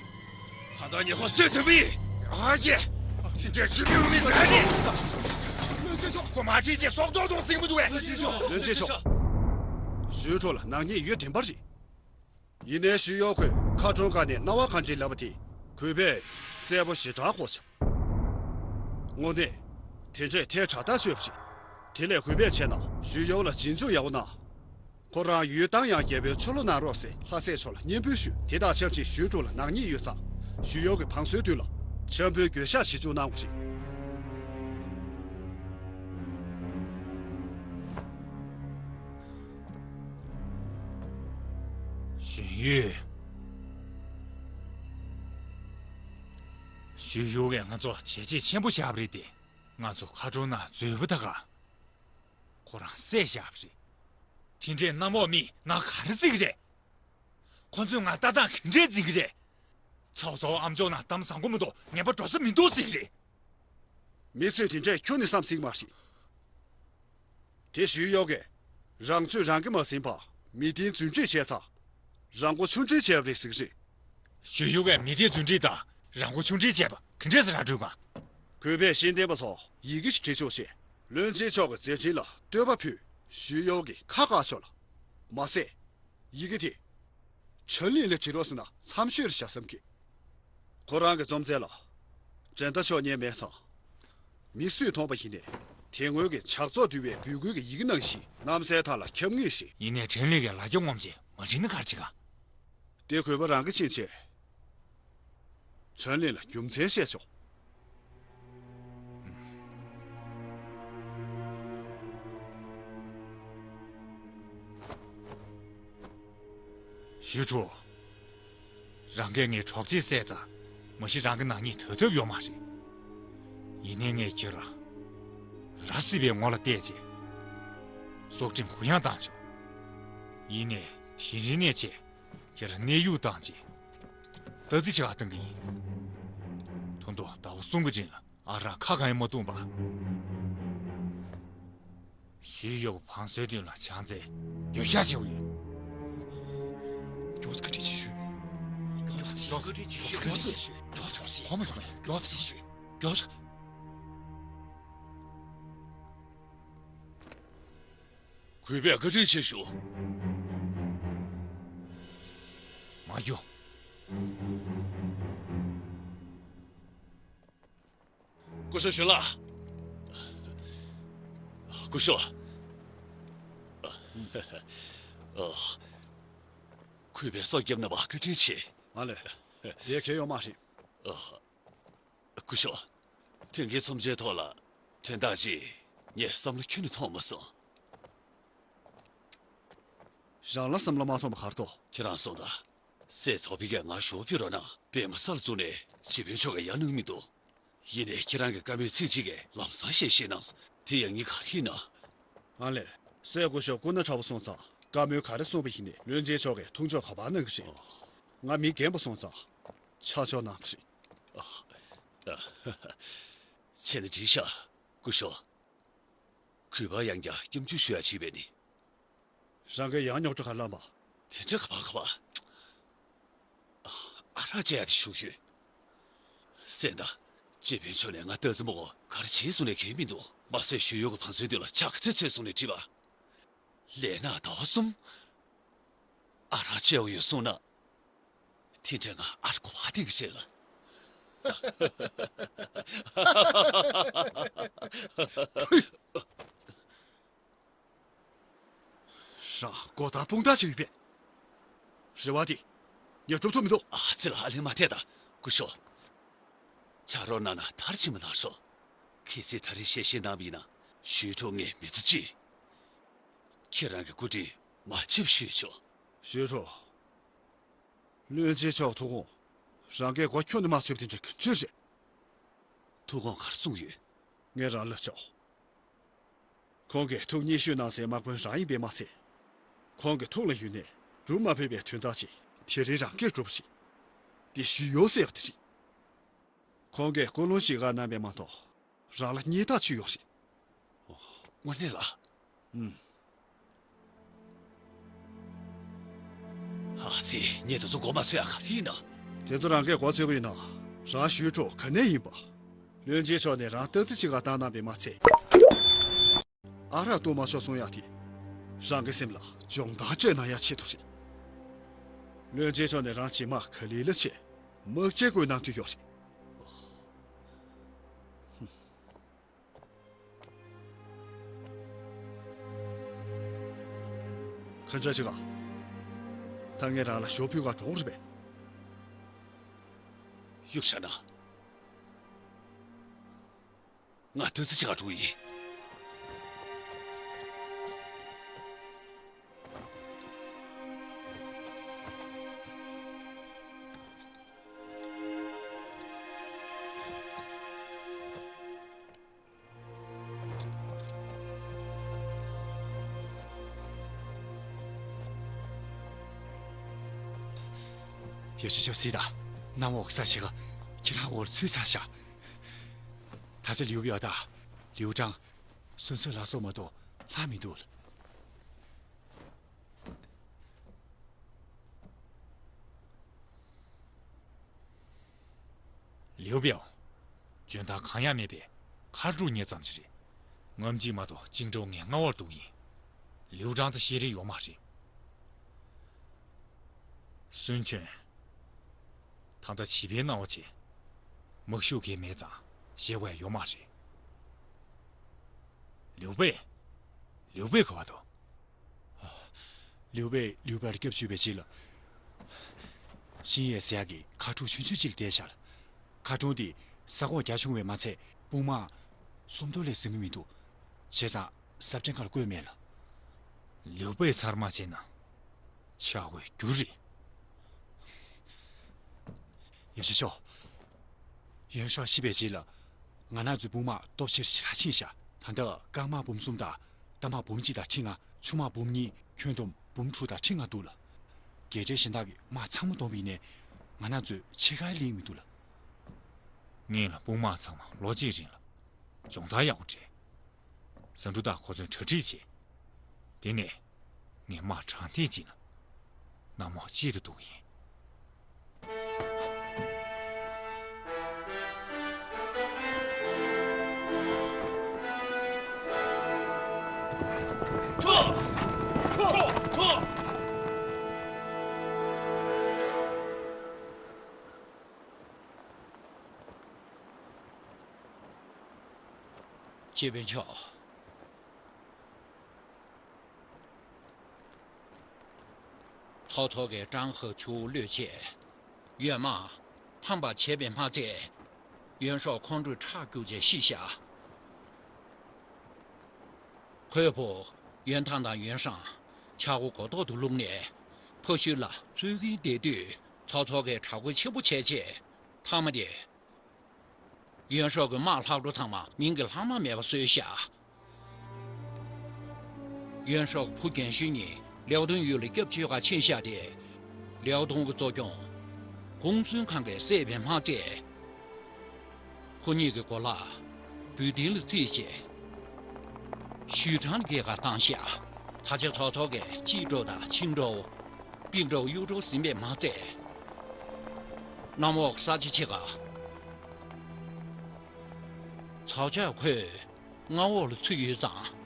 གང་ལྟར་ངས་ཁོ་གསོད་ཐུབ་པ་ཡིན། ཨ་ཀྱེ། དེ་འདྲའི་ཁྲིམས་མེད་ལུགས་མེད་ཟེར་ནི། ཁོ་མ་ཁྲིད་ཅེས་སྲོག་ཐོག་གཏོང་ཟེར་གྱི་མི་འདུག་བས། བློན་ཆེན་མཆོག་ཞུས་ཀྲུའུ་ལ་ནག་ཉེས་ཡོད་བདེན་པ་རེད། ཡིན་ནའི་ཞུས་ཡོའུ་ཁོས་མཁར་གྲོང་ཁག་ནས་སྣང་བ་གང་འདྲ་ལབ་པ་དེ་གུས་པས་གསལ་པོ་ཞེ་དྲག་གོ་བྱུང་། དངོས་གནས་དེ་འདྲས་ཐལ་དྲགས་ཐག་ཆོད་པ་རེད། དེ་ལས་གུས་པས་བྱས་ན་ཞུས་ཡོའུ་ལ་རྗེས་འཇུག་ཡག་པོ་གནང་། ཁོ་རང་ཡུལ་བཏང་ཡང་རྒྱལ་པོའི་ཆོ་ལོ་གནང་རོགས་ཟེར་ལྷ་སྲས་མཆོག་ལ་སྙན་འབུལ་ཞུས། དེ་དང་ཆབས་ཅིག་ཞུས་ཀྲུའུ་ལ་ནག་ཉེས་ཡོད་ཙང་ཞུས་ཡོའུ་གི་བང་སོའི་མདུན་ལ་འཆམ་པོའི་འགྱོད་བཤགས་བྱེད་འཇུག་གནང་དགོས་རེད། ཞུས་ཡོའུ། ཞུས་ཡོའུ་གིས་ང་ཚོ་བྱས་རྗེས་ཆེན་པོ་བཞག་པ་རེད་དེ། ང་ཚོ་མཁར་གྲོང་ནང་འཛུལ་བ་ད་ག་ཁོ་རང་བསད་བཞག་པ་རེད། དེ་འདྲའི་གནམ་འོག་མིས་ང་ག་རེ་བརྩི་གི་རེད། ཁོ་ཚོས་ང་ལྟ་སྟངས་ག་འདྲས་བརྩི་གི་རེད། ཚའོ་ཚའོ་ཨམ་ཅོག་ནང་གཏམ་བཟང་པོ་མི་འདུག་ངན་པ་འགྲོ་ས་མི་འདུག་ཟེར་གི་རེད། མི་ཚོས་དེ་འདྲས་ཁྱོན་ནས་བསམ་སྲིད་མ་རེད། དེ་ཞུས་ཡོའུ་གིས་རང་ཚོད་རང་གིས་མ་ཟིན་པར་མི་བདེན་རྫུན་སྒྲིག་བྱས་ཙང་རང་མགོ་ཆུང་སྒྲིག་བྱས་པ་རེད་ཟེར་གི་རེད། ཞུས་ཡོའུ་གིས་མི་བདེན་རྫུན་སྒྲིག་དང་རང་མགོ་ཆུང་སྒྲིག་བྱས་པ་ག་འདྲས་སེ་ར་སྤྲོད་ག་གུས་པས་ཤེས་ལྡན་པ་ཚོ་ཡི་གེ་ཞིག་བྲིས་ཆོག་ཅེས་བློན་ཆེན་མཆོག་གི་མཛད་འཕྲིན་ལ་བསྟོད་པ་ཕུལ། ཞུས་ཡོའུ་གིས་ཁ་བཀག་ཆོག་ལ། མ་ཟད། ཡི་གེ་དེ། ཁྲེན་ལིན་ལ་བྲིས་རོགས་ཟེར་ན་འཚམས་ཤོས་རེད་བཞག་བསམ་གི། ཁོ་རང་གི་རྩོམ་རྩལ་ལ་འགྲན་ཟླ་ཤོར་ཉེན་མེད་ཙང་། མི་སུས་མཐོང་པ་ཡིན་ནའི་དེ་སྔོན་གྱི་ཇག་ཚོགས་འདུལ་བའི་འབོད་སྐུལ་གྱི་ཡི་གེ་ནང་བཞིན་གནམ་སའི་མཐའ་ལ་ཁྱབ་ངེས་ཤིག་ཡིན་ནའི་ཁྲེན་ལིན་གྱི་ལ་རྒྱ་ངོམ་བྱས་མ་བྲིས་ན་ག་རེ་བྱེད་ག་དེ་གུས་པ་རང་གིས་ཕྱིན་ཆད། ཁྲེན་ལིན་ལ་རྒྱུ་མཚན་བཤད་ཆོག་ཞུས་ཀྲུའུ། རང་གིས་ངའི་གྲོགས་མཆེད་བསད་ཙང་མ་གཞི་རང་གི་ནག་ཉེས་དོད་ཐབས་ཡོད་མ་རེད། ཡིན་ནའི་ངས་ཁྱེད་རང་ར་བཟི་བའི་ངོ་ལ་བལྟས་རྗེས་སྲོག་ཁྲིམས་གུ་ཡངས་བཏང་བྱུང་། ཡིན་ནའི་དེ་རིང་ནས་བྱས། ཁྱེད་རང་གནས་དབྱུག་བཏང་རྗེས་རྟ་རྫི་ཆེ་བ་བཏང་གི་ཡིན། ད་དུང་ཟླ་བ་གསུམ་གྱི་རིང་ལ་ཨ་རག་ཁ་གང་ཡང་མ་བཏུངས་པ། ཞུས་ཡོའུ་བང་སོའི་མདུན་ལ་ཕྱག་འཚལ་འགྱོད་བཤགས་བྱེད་དགོས་ཡོད། མགྱོགས་ཙམ་བཀའ་དྲིན་ཆེ་ཞུ། མགྱོགས་ མགྱོགས་སེ། མགྱོགས་སེ། མགྱོགས་སེ། གོ་མ་བྱུང་། མགྱོགས་སེ། མགྱོགས་སེ། གུས་པས་བཀའ་དྲིན་ཆེ་ཞུ། མ་གྱོ། སྐུ་ཞབས་ཞུ་ལགས། སྐུ་ཞབས། ཨ། གུས་པས་སྲོག་བསྐྱབས་གནང་བར་བཀའ་དྲིན་ཆེ། མ་ལས། དེ་གལ་ཡོད་མ་རེད། ཨ། སྐུ་ཞབས། དེང་གི་འཚམས་འདྲིའི་ཐོག་ལ་དོན་དག་ཅིག་ངས་བསམ་བློ་ཁྱོན་ནས་ཐོངས་མ་སོང་། རང་ལ་བསམ་བློ་མ་ཐོངས་པ་ག་རེ་འདུག་ཁྱེད་རང་སོང་ད། སྲས་ཚོགས་པའི་གིས་ང་ཞོར་ཕུལ་རོགས་གནང་། པད་མ་སར་བཙུགས་ནས་རྗེ་དཔོན་མཆོག་གིས་ཡང་གནང་མི་འདུག་ཡིན་ནའི་ཁྱེད་རང་གི་བཀའ་མོལ་ཚིག་གཅིག་གིས་ལམ་སང་ཞལ་བཞེས་གནང་། དེ་ཡང་ངས་ག་རེ་ཡིན་ན། ཨ་ལས། སྲས་སྐུ་ཞབས་སྐུ་ན་ཕྲ་བོ་སོང་ཙང་བཀའ་མོལ་ག་རེ་གསུངས་པ་ཡིན་ནའི་བློན་ཆེན་མཆོག་གིས་མཐོང་ཆོག་ག་པར་གནང་གི་རེད། ང་མི་རྒན་པོ་སོང་ཙང་ཆ་འཇོག་གནང་བ་རེད། ཨ། ཨ། བྱས་ན་འགྲིག་ཤག་སྐུ་ཞབས། གུས་པ་ཡང་བསྐྱར་སྐྱབས་འཇུག་ཞུ་ཡ་བྱས་པས་ནི། རང་གིས་ཡང་རྙོག་དྲ་ག་ལ་མ། དེ་འདྲ་ག་པར་ག་པར། ཨ། ཨ་རག་བཅད་ཡ་དེ་ཞུ་ཡོད། གསན་དང་། རྗེ་དཔོན་མཆོག་ནས་ང་སྟག་རྩེ་མོ་གོ་ག་རེ་བྱེད་གསུངས་ནས་གལ་མི་འདུག་མ་ཟད་ཞུ་ཡོད་ཀྱི་བང་མཛོད་དེ་ལ་ལྕགས་ཀྱི་རྩེ་ཚོས་གསུངས་ནས་བྲིས་པ། ལས་ནག་ཟླ་བ་གསུམ། ཨ་རག་བཅད་ཡོད་གསུངས་ན། དེ་འདྲ་ང་ཨར་གོ་བ་དེ་གི་རེད་ལ། རང་མགོ་ཐག་དཔུང་ཐག་ཅིག་ཡོད་པས། རེ་བ་དེ་ངས་སྒྲུབ་ཐུབ་མི་འདུག་ཨ་ཙི་ལ་ཨ་ལེ་མ་ཐད་ད་སྐུ་ཞབས། ཕྱག་རོགས་གནང་ན་མཐར་ཕྱིན་པ་གནང་ཤོག་གལ་སྲིད་ད་རེས་ཞལ་བཞེས་གནང་བ་ཡིན་ན་ཞུས་ཀྲོའུ་ངས་མི་ཚེ་གཅིག་ཁྱེད་རང་གི་སྐུ་དྲིན་མ་ཆེབ་ཞུས་ཆོག་ཞུས་ཀྲོའུ། བློན་ཆེན་མཆོག་ཐུགས་དགོངས་རང་གིས་གོ་ཁྱོན་ནས་མ་ཚོད་པ་དེ་འདྲ་ག་འདྲ་རེད། ཐུགས་དགོངས་ག་རེ་གསུངས་ཡོད། ངས་རང་ལབ་ཆོག་ཁོང་གིས་ཐུགས་མཉེས་ཞུས་གནང་སའི་དམག་དཔོན་རང་ཡིན་པས་མ་ཚད། ཁོང་གི་ཐུགས་ལ་ཡོད་ནས་སྒྲུབ་མ་ཕོད་པའི་དོན་དག་ཅིག་དེ་རིང་རང་གིས་སྒྲུབ་པ་རེད། དེ་ཞུས་ཡོད་ཟེར་བ་དེ་རེད། ཁོང་གིས་སྐུ་རླུང་ཞིག་ག་གནང་བས་མ་གཏོགས་རང་ལ་སྙད་ཐག་ཆོད་ཡོད་རེད། དངོས་གནས་ལ། ཨུམ། ཨ་ཙི། ངས་དེ་ཚོ་མགོ་མ་ཚོས་ཡ་ག་རེ་ཡིན་ན། དེ་ཚོ་རང་གིས་མགོ་ཚོས་པ་ཡིན་ན་རང་ཞུས་ཀྲོའུ་ག་ནས་ཡིན་པ། བློན་ཆེན་མཆོག་ནས་རང་སྟག་རྩེ་གཅིག་ག་བཏང་གནང་བས་མ་ཚད། ཨ་རག་བཏུང་མ་ཆོག་གསུང་ཡ་དེ། རང་གི་སེམས་ལ་སྦྱོང་བརྡར་སྤྲད་གནང་ཡ་ཆེད་དུ་རེད། བློན་ཆེན་མཆོག་ནས་རང་རྗེས་མ་ག་ལེ་ལ་བྱས་དམག་ཆས་བསྐོས་གནང་དུས་ཡོད་རེད། ཁ་འདྲ་ཞིག་ག་ད་ངས་རང་ལ་ཞོ་ཕུལ་ག་གྲོངས་རེད་པས། གཡུག་བཞག་ན། ང་སྟག་རྩེ་གཅིག་ག་འགྲོ་གི་ཡིན། ཡོ་ཆི་ཆོ་སི་ད། གནམ་འོག་ས་ཆེ་ག་ཁྱེད་རང་འོར་ཚུད་ཚར་ཤག་ད་ཆ་ལིའུ་པའོ་དང་ལིའུ་ཀྲང་། སོ་སོའི་ལ་སོགས་མ་གཏོགས་ལྷག་མི་འདུག་ལིའུ་པའོ། འཇོན་ཐང་གང་ཡང་མེད་པའི་མཁར་འབྲུག་ཉེ་ཙམ་ཞིག་རེད། ངམ་གཅིག་མ་གཏོགས་བཅིངས་འགྲོལ་ངའི་མངའ་འོག་འདུག་ཡིན། ལིའུ་ཀྲང་དང་ཤེས་རིག་ཡོད་མ་རེད། སུན་ཆོན། ད་ལྟ་བྱིས་པའི་སྣང་བ་བྱས། མག་ཤུགས་གས་མེད་ཙང་ཞེ་བ་ཡོད་མ་རེད། ལིའུ་པེ། ལིའུ་པེ་ག་བ་དོ། ལིའུ་པེ་ལིའུ་པེར་སྐྱབས་བཅོལ་བའི་རྗེས་ལ། ཤིང་ཡས་ཟེར་ཡག་གི་མཁར་གྲོང་ཆུང་ཆུང་ཅིག་ལ་བསྡད་བཞག་ལ། མཁར་གྲོང་དེ་ས་ཁོངས་རྒྱ་ཆུང་བས་མ་ཚད་དཔུང་དམག་སུམ་སྟོང་ལས་ཟིན་གྱི་མི་འདུག་བྱས་ཙང་ས་བཀྲ་ཁ་ལ་བཀོད་མེད་ལ། ལིའུ་པེ་ཚར་མ་བྱས་ན། ཆག་སྒོའི་རྒྱུ་རེད། ཡབ་ཞེ་ཤོ། ཡོན་ཤོ་ཤི་བའི་རྗེས་ལ། ང་རང་ཚོའི་དཔུང་དམག་སྟོབས་ཆེར་ཞེ་དྲག་ཕྱིན་ཤག་ད་ལྟ་རྐང་དམག་འབུམ་གསུམ་དང་རྟ་དམག་འབུམ་གཅིག་དང་ཁྲི་ལྔ་ཆུ་དམག་འབུམ་གཉིས་ཁྱོན་བསྡོམས་འབུམ་དྲུག་དང་ཁྲི་ལྔ་འདུག་ལ། རྒྱལ་སྲས་གཞན་དག་གི་དམག་ཚང་མ་བསྡོམས་པ་ཡིན་ནའི་ང་རང་ཚོའི་ཕྱེད་ཀ་ལས་མི་འདུག་ལ། ངས་ལ་དཔུང་དམག་ཚང་མ་ལོ་གཅིག་རིང་ལ་སྦྱོང་བརྡར་ཡག་པོ་སྤྲད། ཟ་འབྲུ་དང་གོ་མཚོན་གྲ་སྒྲིག་བྱས། དེ་ནས་ངས་དམག་དྲང་ཐེངས་གཅིག་ལ་གནམ་འོག་གཅིག་ཏུ་གཏོང་གི་ཡིན། སྤྱི་དཔོན་མཆོག་ཚོགས་གཙོ་གིས་ཀྲང་ཧེ་ཆུ་བློས་བྱས། ཡོན་མ་ཕམ་པ་བྱས་པས་མ་ཚད། ཡོན་ཧྲོ་ཁོང་ཁྲོས་ཁྲག་སྐྱུག་བྱས་ཤི་ཤག་ཁོའི་བུ་ཡོན་ཐང་དང་ཡོན་ཧྲང་ཆག་སྒོ་མགོ་ཐོག་ཏུ་བླུགས་ནས་ཕ་ཤུལ་ལ་འཚོལ་གིན་བསྡད་དུས། ཚོགས་གཙོ་གིས་དྲག་རྒོལ་ཆེན་པོ་བྱས་རྗེས། མཐའ་མ་དེ། ཡོན་ཧྲོ་གི་དམག་ལྷག་འཕྲོ་ཚང་མ་མིང་གི་ལྷག་མ་མེད་པ་བཟོས་ཤག་ཡོན་ཧྲོ་གི་བུ་རྒན་གཞོན་གཉིས་ལེའོ་ཏུང་ཡུལ་ལ་སྐྱབས་བཅོལ་ག་ཕྱིན་ཤག་སྟེ། ལེའོ་ཏུང་གི་གཙོ་སྐྱོང་གུང་སུན་ཁང་གིས་བསད་པས་མ་ཚད། ཁོ་གཉིས་ཀྱི་གོ་ལག་འབུལ་གཏན་ལ་བརྩིས་རྗེས། ཞུས་ཀྲང་ལ་སྐྱེལ་ག་བཏང་ཤག་ད་ཆ་ཚོགས་གཙོ་གིས་ཅི་ཀྲོའུ་དང་ཆིང་ཀྲོའུ། པིང་ཀྲོའུ། གཡུ་ཀྲོའུ་ཟིན་པས་མ་ཚད། གནམ་འོག་ས་ཆ་ཕྱེད་ཀ་ཚོགས་བཅར་ཁོས་མངའ་འོག་ལ་ཚུད་ཡོད་ཙང་།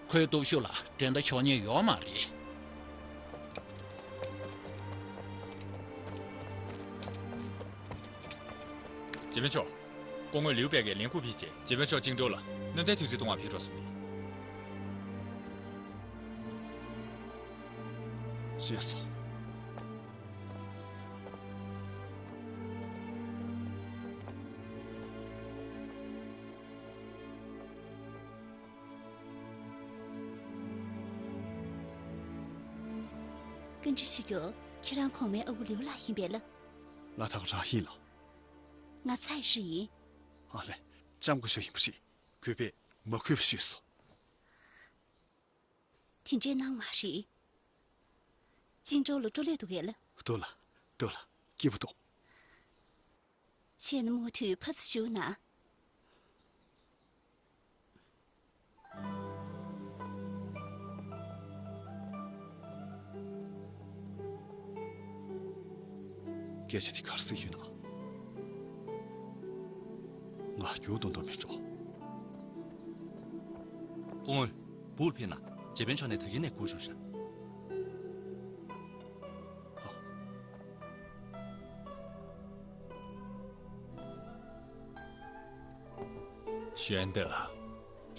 ཁོའི་སྟོབས་ཤུགས་ལ་འགྲན་ཟླ་འཇོག་མཁན་ཡོད་མ་རེད། སྤྱི་དཔོན་མཆོག་སྐུ་ངོ་ལིའུ་པེ་གིས་ལས་ཁུངས་ཕེབས་རྗེས། སྤྱི་དཔོན་མཆོག་ཅིང་ཀྲོའུ་ལ་གནམ་བདེ་ཐོག་བརྩེགས་གཏོང་བར་ཕེབས་རོགས་གསུངས་ཏེ། ཤེས་སོང་། བཀའ་འདྲི་ཞུ་རྒྱུ། ཁྱེད་རང་གོང་མའི་ཨ་ཁུ་ལིའུ་ལགས་ཡིན་པས་ལ། ལ་དྭགས་རང་ཡིན་ལ། ང་ཚའེ་ཧྲི་ཡིན། ཨ་ལས། ལྕམ་སྐུ་ཞབས་ཡིན་པ་རེད། གུས་པས་མ་གུས་པ་ཞུས་སོ། དེ་འདྲའི་སྣང་བ་རེད། ཅིང་ཀྲོའུ་ལ་སྤྲོ་ལོས་འདུག་གས་ལ། འདུག་ལ། འདུག་ལ། སྐྱིད་པོ་འདུག་བྱས་ན་མུ་མཐུད་ཕར་ཚུར་བཞུགས་ན། སྐད་ཆ་དེ་ག་རེ་ཟེར་ཡོད་ན། ང་རྒྱུགས་གཏོང་གཏོང་མི་འགྲོ། སྐུ་ངོ། སྦུག་ལ་ཕེབས་ན་སྤྱི་དཔོན་མཆོག་ནས་ད་གིན་ནས་སྒུག་བཞུགས་ཤག་གཞོན་དུ་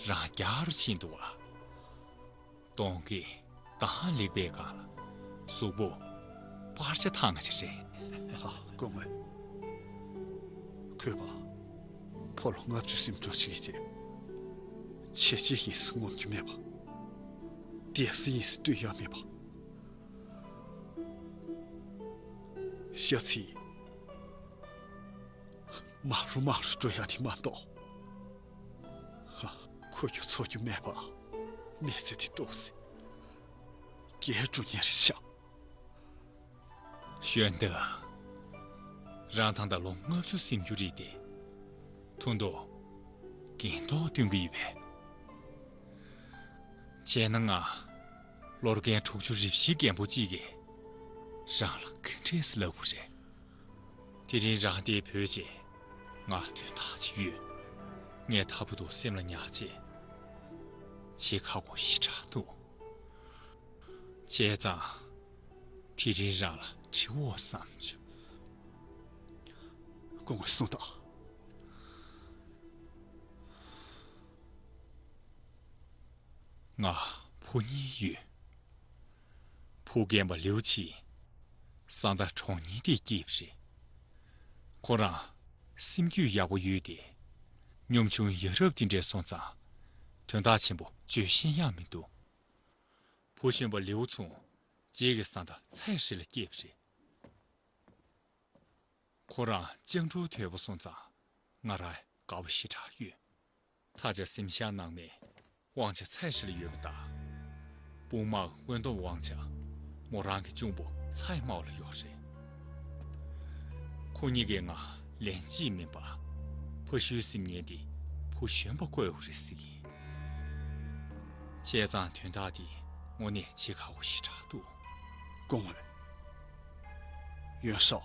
རང་རྒྱག་རུ་ཕྱིན་འདུག་བ། གདོང་གི་གདངས་ལེགས་པའི་སྒང་ལ་གཟུགས་པོ་སྤར་ཆ་ཐང་ཆ་རེད། ལགས་སྐུ་ངོ། ཁོས་པ་ཕོ་ལོ་ལྔ་བཅུ་སེམས་སྐྱོར་བྱེད་ཀྱི་དེ། ཆེ་ཆེ་ཡིན་ས་ངོམ་རྒྱུ་མེད་པ། བསྡད་ས་ཡིན་ས་སྡོད་ཡག་མེད་པ། ཤ་ཚ་ཡིན། མར་རུ་མར་རུ་འགྲོ་ཡག་དེ་མ་གཏོགས། ཧ། ཁོ་རྒྱུ་ཚོ་རྒྱུ་མེད་པ། མི་ཚེ་དེ་ཏོག་ཙམ་རྒས་འགྲོ་ཉེན་རེད་ཤག་གཞོན་དུ། རང་ད་ལྟ་ལོ་ལྔ་བཅུ་ཟིན་རྒྱུ་རེད་དེ། ཐུགས་མདོག་གིན་མདོག་སྟོན་གྱི་ཡོད་པས། བྱས་ན་ང་ལོ་རྒན་དྲུག་ཅུ་རེ་བཞིའི་རྒན་པོ་གཅིག་གིས་རང་ལ་ག་འདྲས་སེ་ལབ་དགོས་རེད། དེ་རིང་རང་འདིར་བྲོས་རྗེས་ང་དོན་དག་ཅིག་ཡོད། ངས་ད་བར་དུ་སེམས་ལ་ཉར་བྱས་བྱེད་ཁག་པོ་ཞེ་དྲག་འདུག་བྱས་ཙང་དེ་རིང་རང་ལ་དྲི་བ་བསམ་བྱུང་། སྐུ་ངོ་གསུངས་དང་། ང་བུ་གཉིས་ཡོད། བུ་རྒན་པ་ལིའུ་ཆི་ས་མཐའ་གྲོང་ཉིད་དེར་སྐྱེས་པ་རེད། ཁོ་རང་སེམས་རྒྱུད་ཡག་པོ་ཡོད་དེ། གཉོམ་ཆུང་ཡ་རབས་དེ་འདྲས་སོང་ཙང་དོན་དག་ཆེན་པོ་བརྗོད་ཤེས་ཡག་མི་འདུག་བུ་གཞོན་པ་ལིའུ་ཚུང་རྗེས་ཀྱི་ས་མཐའ་ཚའེ་ཧྲི་ལ་སྐྱེས་པ་རེད། ཁོ་རང་ཅང་ཀྲོའུ་ཐོས་པ་སོང་ཙང་ང་རང་དགའ་པོ་ཞེ་དྲག་ཡོད། ད་ཆ་གཟིམ་ཤག་ནང་ནས་དབང་ཆ་ཚའེ་ཧྲི་ལ་ཡོད་པ་དང་། དཔུང་དམག་བཀོད་འདོམས་དབང་ཆ་མོ་རང་གི་གཅུང་པོ་ཚའེ་མའོ་ལ་ཡོད་རེད། ཁོ་གཉིས་ཀས་ང་ལན་གཅིག་མིན་པར་ཕ་ཤུལ་སེམས་ཉེན་དེ་བུ་གཞོན་པ་བསྐོས་ཡོད་རེད་ཟེར་གྱིན། བྱས་ཙང་དོན་དག་དེ་དངོས་གནས་བྱེད་ཁག་པོ་ཞེ་དྲག་འདུག་སྐུ་ངོ། ཡོན་ཧྲའོ།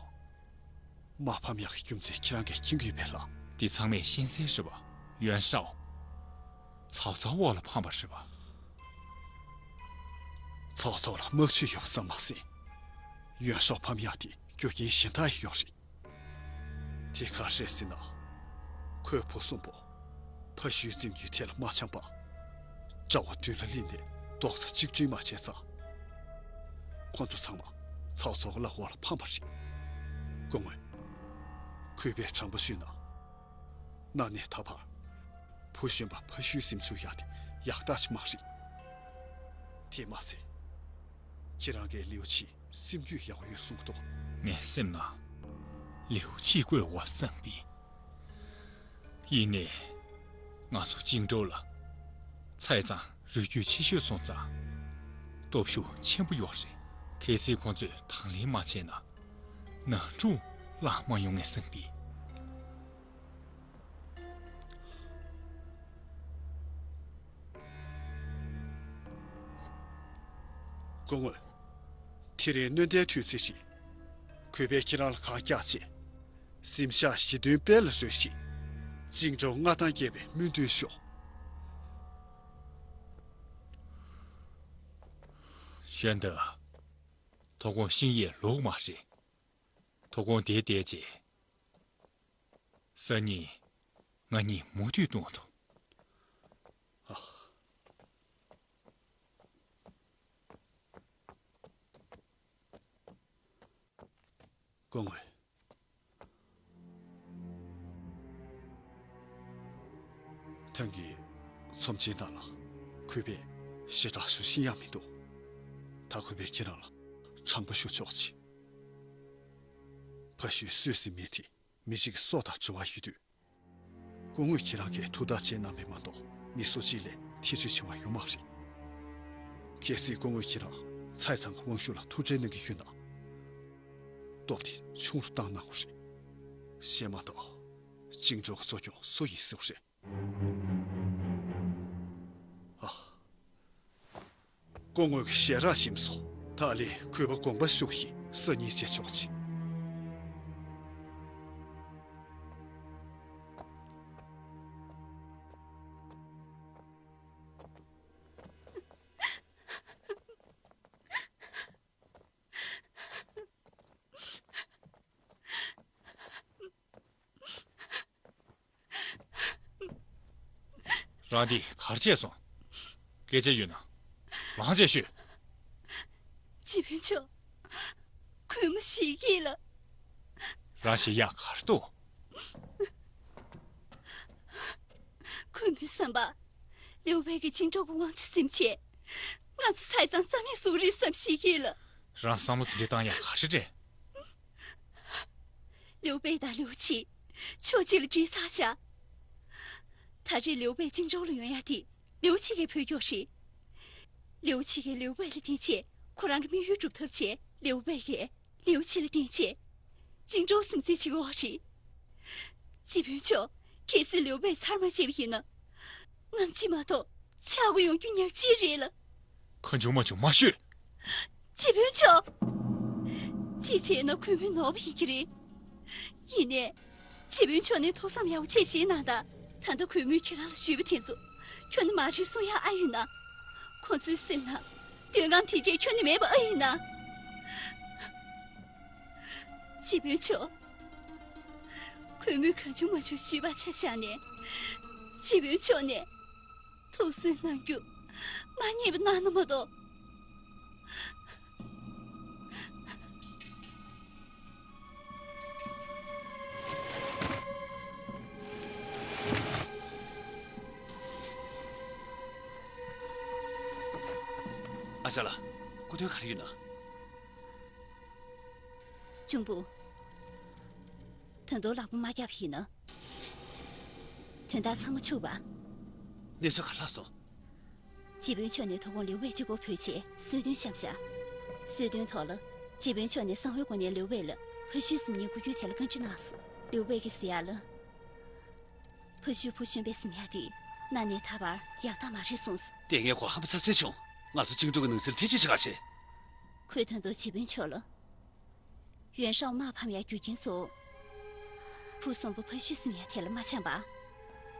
མ་ཕམ་ཡག་གི་རྒྱུ་མཚན་ཁྱེད་རང་གིས་མཁྱེན་གྱི་ཡོད་པས་ལགས། འདི་ཚང་མས་ཤེས་གསལ་རེད་པ། ཡོན་ཧྲའོ། ཚའོ་ཚའོ་འོག་ལ་ཕམ་པ་རེད་པ། ཚའོ་ཚའོ་ལ་དམག་ཇུས་ཡོད་བསམ་མ་ཟིན། ཡོན་ཧྲའོ་ཕམ་ཡག་དེ་རྒྱུ་རྐྱེན་གཞན་དག་ཡང་ཡོད་རེད། དེ་ག་རེ་རེད་ཟེར་ན། ཁོའི་བུ་གསུམ་པོ་ཕ་ཤུལ་འཛིན་རྒྱུའི་ཐད་ལ་མ་འཆམ་པ། དགྲ་བོ་མདུན་ལ་སླེབས་ནས་རྡོག་རྩ་གཅིག་སྒྲིལ་མ་བྱས་ཙང་། ཁོ་ཚོ་ཚང་མ་ཚའོ་ཚའོ་གི་ལག་འོག་ལ་ཕམ་པ་རེད། སྐུ་ངོ། གུས་པས་དྲང་པོ་ཞུས་ན། གནའ་ནས་ད་བར་བུ་གཞོན་པ་ཕ་ཤུལ་འཛིན་ཚུལ་ཡག་དེ་ཡག་རྟགས་ཤིག་མ་རེད། དེ་མ་ཟད། ཁྱེད་རང་གིས་ལིའུ་ཆི་སེམས་རྒྱུད་ཡག་པོ་ཡོད་གསུངས་འདུག་ངའི་སེམས་ནང་ལིའུ་ཆི་བཀོད་འོ་བསམ་པས། ཡིན་ནའི། ང་ཚོ་ཅིང་ཀྲོའུ་ལ་ཚའེ་ཚང་རུས་རྒྱུད་ཆེ་ཤོས་སོང་ཙང་། སྟོབས་ཤུགས་ཆེན་པོ་ཡོད་རེད། གལ་སྲིད་ཁོང་ཚོས་དང་ལེན་མ་བྱས་ན། ནང་འཁྲུག་ལངས་མ་ཡོང་ངས་བསམ་པས། སྐུ་ངོ། དེ་རིང་སྣོན་ལྡན་དུས་ཚིགས་ཤིག་གུས་པས་ཁྱེད་རང་ལ་གང་བཀྱག་ཆེད། གཟིམ་ཤག་བཞི་མདུན་དཔལ་ལ་རོལ་ཞིང་། ཅིང་ཀྲོའུ་མངའ་ཐང་རྒྱས་པའི་སྨོན་འདུན་ཤོག་གཞན་དུ། དོ་དགོང་ཤིང་ཡས་ལོག་མ་རེད། དོ་དགོང་དེ་བསྡད་རྗེས། སང་ཉིན་ང་གཉིས་མུ་མཐུད་གཏོང་ཐུབ། ཨ། སྐུ་ངོ། ཐེངས་འདིའི་ཚོམས་ཆེན་ནང་ལ་གུས་པས་ཞེ་དྲག་ཞུ་ཤེས་ཡག་མི་འདུག་ད་གུས་པས་ཁྱེད་རང་ལ་དྲང་པོ་ཞུ་ཆོག་ཅིག་ཕ་ཤུལ་གསོས་ཟིན་མི་དེ་མི་གཅིག་གི་སྲོག་དང་འབྲེལ་བ་ཡོད་དུས། སྐུ་ངོས་ཁྱེད་རང་གིས་ཐུགས་ཐག་བཅད་གནང་བས་མ་གཏོགས་མི་སུ་གཅིག་ལས་ཐེ་བྱུས་བྱུང་བ་ཡོད་མ་རེད། གལ་སྲིད་སྐུ་ངོས་ཁྱེད་རང་ཚའེ་ཚང་གི་དབང་ཤུགས་ལ་ཐུགས་ཁྲལ་གནང་གི་ཡོད་ན། སྟོབས་དེ་ཆུང་རུ་བཏང་གནང་དགོས་རེད། གཞན་མ་གཏོགས་ཅིང་ཀྲོའུ་གི་གཙོ་སྐྱོང་སུ་ཡིན་སྲིད་པ་རེད། ཨ། སྐུ་ངོ་གི་ཞལ་རག་ཞིམ་སོང་། ད་ལས་གུས་པ་དགོངས་པ་ཞུ་ཞིག་སང་ཉིན་བྱེད་ཆོག་ཅིག་རང་འདི་གར་བྱས་སོང་། སྐད་ཆ་ཡོད་ན། ལངས་བྱས་ཤོད། སྤྱི་དཔོན་མཆོག་གུས་མོ་ཞིག་ཡིན་ལ། རང་ཞིག་ཡག་གར་འདུག་གུས་མོའི་བསམ་པ། ལིའུ་པེ་གི་ཅིང་ཀྲོའུ་གི་དབང་ཆ་ཟིན་བྱས། ང་ཚོ་ཚའེ་ཚང་རྩ་མེད་བཟོ་གི་རེད་བསམ་ཞིག་ཡིན་ལ། རང་བསམ་བློ་དེ་འདྲ་བཏང་ཡག་ག་རེ་རེད། ལིའུ་པེ་དང་ལིའུ་ཆི། ཕྱོགས་གཅིག་ལ་བསྒྲིལ་ཚར་བཞག་ད་རེས་ལིའུ་པེ་ཅིང་ཀྲོའུ་ལ་ཡོང་ཡག་དེ་ལིའུ་ཆི་གི་འཕོ་འགྱུར་རེད། ལིའུ་ཆི་གིས་ལིའུ་པེ་ལ་བརྟེན་བྱས་ཁོ་རང་གི་དམིགས་ཡུལ་སྒྲུབ་ཐབས་བྱས། ལིའུ་པེ་གིས་ལིའུ་ཆི་ལ་བརྟེན་བྱས་ཅིང་ཀྲོའུ་སྲུང་བརྩི་བྱེད་ཀྱི་ཡོད་རེད། སྤྱི་དཔོན་མཆོག་གལ་སྲིད་ལིའུ་པེ་ཚར་མ་བཅད་པ་ཡིན་ན། ང་གཅིག་མ་གཏོགས་ཆག་སྒོ་ཡོང་རྒྱུ་ཉག་གཅིག་རེད་ལ། གང་བྱུང་མ་བྱུང་མ་ཤོད། སྤྱི་དཔོན་མཆོག་གཅིག་བྱས་ན་གུས་མོའི་ནོར་བུ་ཡིན་གྱི་རེད། ཡིན་ནའི། སྤྱི་དཔོན་མཆོག་ནས་ཐུགས་བསམ་ཡག་པོ་བྱས་བྱས་གནང་དང་། ད་ལྟ་གུས་མོས་ཁྱེད་རང་ལ་ཞུས་པ་དེ་ཚོ་ཁྱོན་ནས་མ་རེད་གསུང་ཡག་ཨ་ཡོད་ན། ཁོ་ཚོའི་སེམས་ནང་འདོད་རྔམ་དེ་འདྲས་ཁྱོན་ནས་མེད་པ་ཨ་ཡོད་ན། སྤྱི་དཔོན་མཆོག་གུས་མོས་གང་བྱུང་མ་བྱུང་ཞུས་པ་ཆ་བཞག་ནས། སྤྱི་དཔོན་མཆོག་ནས་ཐུགས་གསོ་གནང་རྒྱུ་མ་བསྙེལ་བ་གནང་ན་མ་གཏོགས། ཨ་ཅག་ལགས། སྐུ་མདུན་ག་རེ་ཡོད་ན། གཅུང་པོ། ད་དུང་ལག་པ་མ་བརྒྱབ་ཡིན་ན། དོན་དག་ཚང་མ་འཕྱུགས་པ། གནས་ཚུལ་ག་རེ་ལྷག་སོང་། སྤྱི་དཔོན་མཆོག་ནས་དོ་དགོང་ལིའུ་པེ་གཅིག་པོ་བོས་བྱས་གསོལ་སྟོན་བཤམས་བཞག་གསོལ་སྟོན་ཐོག་ལ། སྤྱི་དཔོན་མཆོག་ནས་གསང་བའི་སྒོ་ནས་ལིའུ་པེ་ལ་ཕ་ཤུལ་ཟིན་མཁན་སྐུ་སྒེར་དེ་ལ་བཀའ་འདྲི་གནང་སོང་། ལིའུ་པེ་གིས་ཟེར་ཡག་ལ། ཕ་ཤུལ་བུ་གཞོན་པས་ཟིན་ཡག་དེ་གནའ་ནས་ད་བར་ཡག་རྟགས་མ་རེད་གསུངས་སོང་། དེ་ངས་གོ་ཧམ་པ་ཚ་ཚ་བྱུང་། ང་ཚོ་ཅིང་ཀྲོའུ་གི་ནང་སྲིད་ལ་ཐེ་ཇུས་བྱེད་ག་བྱེད། ཁོས་ད་དུང་སྤྱི་དཔོན་མཆོག་ལ། ཡོན་ཧྲའོ་དམག་ཕམ་ཡག་རྒྱུ་རྐྱེན་ཚོ། བུ་གསུམ་པོ་ཕ་ཤུལ་ཟིན་ཡག་དེ་ལ་མ་འཆམ་པ།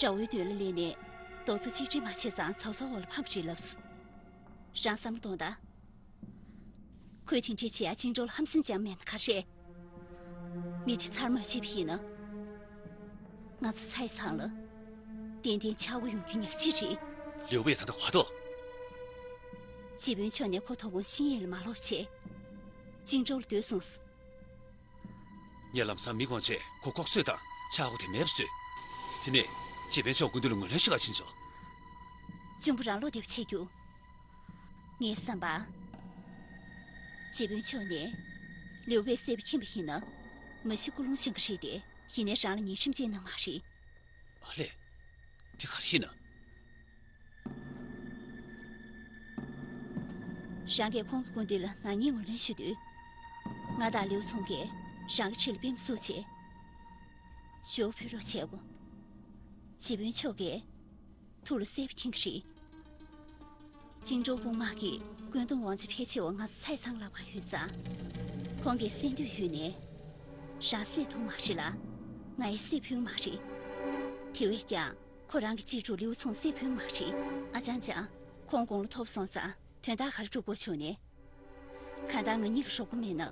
དགྲ་བོའི་མདུན་ལ་སླེབས་ནས། རྡོག་རྩ་གཅིག་སྒྲིལ་མ་བྱས་ཙང་ཚོགས་གཙོ་འོག་ལ་ཕམ་པ་རེད་ལབ་སོང་། རང་བསམ་བློ་གཏོང་དང་། ཁོས་དེ་འདྲས་བྱེད་ཡ་ཅིང་ཀྲོའུ་ལ་ཧམ་སེམས་ཅང་མེད་ན་ག་རེད། མི་དེ་ཚར་མ་བྱེད་པ་ཡིན་ན། ང་ཚོ་ཚ་ཡི་ཚང་ལ་ཏན་ཏན་ཆག་སྒོ་ཡོང་རྒྱུ་ཉག་གཅིག་རེད། ལིའུ་པེ་ད་ལྟ་ག་པར་འདུག་སྤྱི་དཔོན་མཆོག་ནས་ཁོ་དོ་དགོང་ཤིང་ཡིན་ལ་མ་ལོག་བྱས། ཅིང་ཀྲོའུ་ལ་སྡོད་གསུངས་སོང་། ངས་ལམ་སང་མི་དགོངས་བྱས་ཁོ་ལྐོག་གསོད་དང་ཆག་སྒོ་དེ་མེད་པ་བཟོས། དེ་ནས་སྤྱི་དཔོན་མཆོག་སྐུ་མདུན་ལ་ངོས་ལེན་ཞུ་ག་ཕྱིན་བྱུང་། གཅུང་པོ་རང་བློ་བདེ་པོ་བྱེད་རྒྱུ། ངས་བསམ་པ། སྤྱི་དཔོན་མཆོག་ནས་ལིའུ་པེ་བསད་པ་མཁྱེན་པ་ཡིན་ན། མ་གཞི་ཀུན་སློང་ཆེན་པོ་རེད་དེ། ཡིན་ནའི་རང་ལ་ཉེས་ཁྲིམས་བཅད་གནང་མ་རེད། ཨ་ལས། དེ་ག་རེ་ཡིན་ན། རང་གིས་ཁོང་གི་སྐུ་མདུན་ལ་ནག་ཉེས་ངོས་ལེན་ཞུ་དུས། ང་དང་ལིའུ་ཚང་གིས་རང་གི་ཁྲི་ལ་དཔེ་མི་སྲིད་བྱས། ཞུ་བ་ཕུལ་རོགས་བྱས་གོ། སྤྱི་དཔོན་མཆོག་གིས་ཐུགས་ལ་གསལ་པོ་མཁྱེན་གྱི་རེད། ཅིང་ཀྲོའུ་དཔུང་དམག་གིས་བཀོད་འདོམས་དབང་ཆ་ཕལ་ཆེ་བ་ང་ཚོ་ཚ་ཡི་ཚང་ལག་པར་ཡོད་ཙང་། ཁོང་གིས་གསན་འདོད་ཡོད་ནའི། རང་བསད་ཐུབ་མ་རེད་ལ། ང་ཡིས་བསད་ཕོད་མ་རེད། དེ་བས་ཀྱང་ཁོ་རང་གི་གཅེས་ཕྲུག་ལིའུ་ཚང་བསད་ཕོད་མ་རེད། ཨ་ཅང་ཅང་། ཁོང་དགུང་ལོ་མཐོ་སོང་ཙང་དོན་དག་ག་རེ་སྒྲུབ་དགོས་བྱུང་ནས། གང་ལྟར་ང་གཉིས་ཀྱི་རོགས་པ་མེད་ན།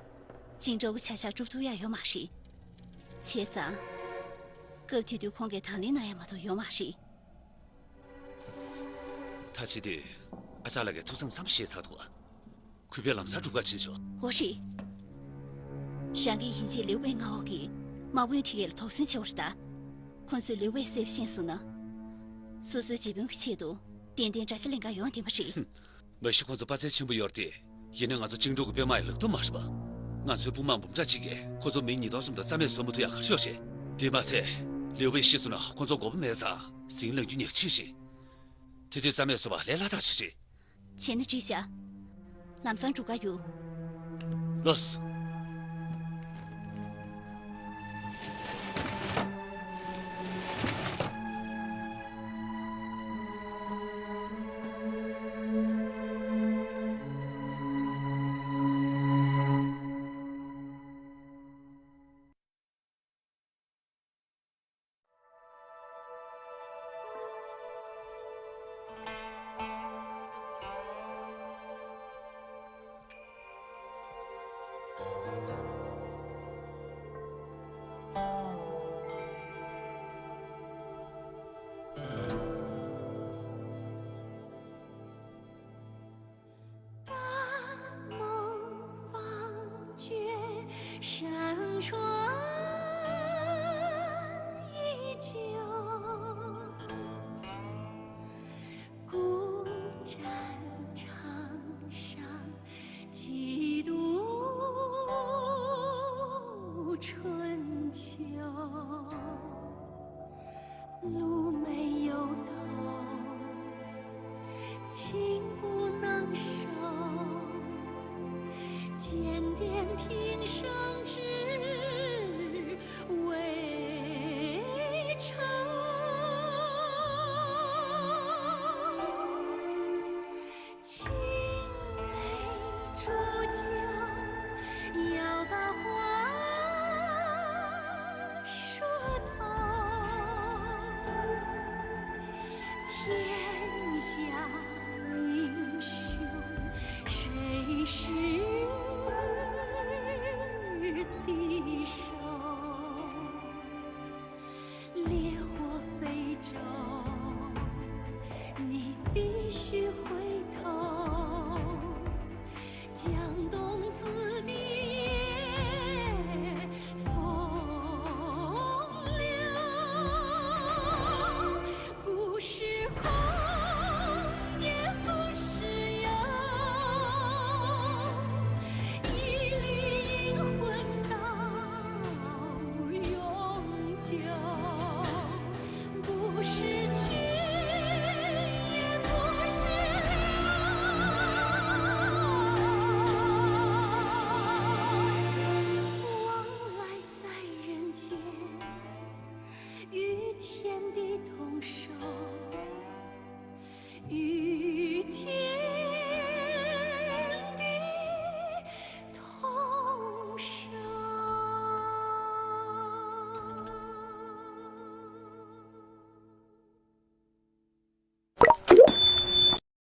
ཅིང་ཀྲོའུ་གི་བྱ་བཞག་སྒྲུབ་ཐུབ་ཡ་ཡོད་མ་རེད། བྱས་ཙང་། སྐབས་དེ་དུས་ཁོང་གིས་དང་ལེན་གནང་ཡ་མ་གཏོགས་ཡོད་མ་རེད། ད་བྱེད་དུས། ཨ་ཅག་ལགས་ཀྱིས་ཐུགས་བསམ་བསམ་ཤེས་ཚར་འདུག་གུས་པས་ལམ་སང་སྒྲུབ་ག་ཕྱིན་ཆོག་འོ་རེད། རང་གི་ཡིན་གཅིག་ལིའུ་པེ་མངའ་འོག་གི་དམག་དཔོན་དེ་གས་ལ་དོགས་ཟོན་བྱེད་དགོས་རེད་ད། ཁོ་ཚོས་ལིའུ་པེ་བསད་པ་ཤེས་སོང་ན། སོ་སོའི་སྤྱི་དཔོན་གྱི་ཆེད་དུ་ཏན་ཏན་དགྲ་ཇག་ལེན་ག་ཡོང་བསྡད་པ་རེད། མ་གཞི་ཁོ་ཚོ་དཔའ་རྩལ་ཆེན་པོ་ཡོད་རེད་དེ། ཡིན་ནའི་ང་ཚོ་ཅིང་ཀྲོའུ་གི་དཔོན་དམག་ཡི་ལག་ཏུ་མ་རེད་པ། ང་ཚོའི་དཔུང་དམག་འབུམ་ཕྲག་གཅིག་གིས་ཁོ་ཚོ་མི་ཉིས་སྟོང་ཙམ་དང་རྩ་མེད་བཟོ་མ་ཐུབ་ཡ་ག་རེ་ཤོག་ཤེས། དེ་མ་ཚད། ལིའུ་པེ་ཤི་སོང་ན་ཁོ་ཚོ་མགོ་པོ་མེད་ཙང་ཟིང་ལངས་རྒྱུ་ཉག་གཅིག་རེད། དེ་དུས་རྩ་མེད་བཟོ་བ་ལས་སླ་ཐག་ཆོད་རེད། བྱས་ན་འགྲིག་བྱ། ལམ་སང་འགྲོ་ག་རྒྱུགས། ལོས།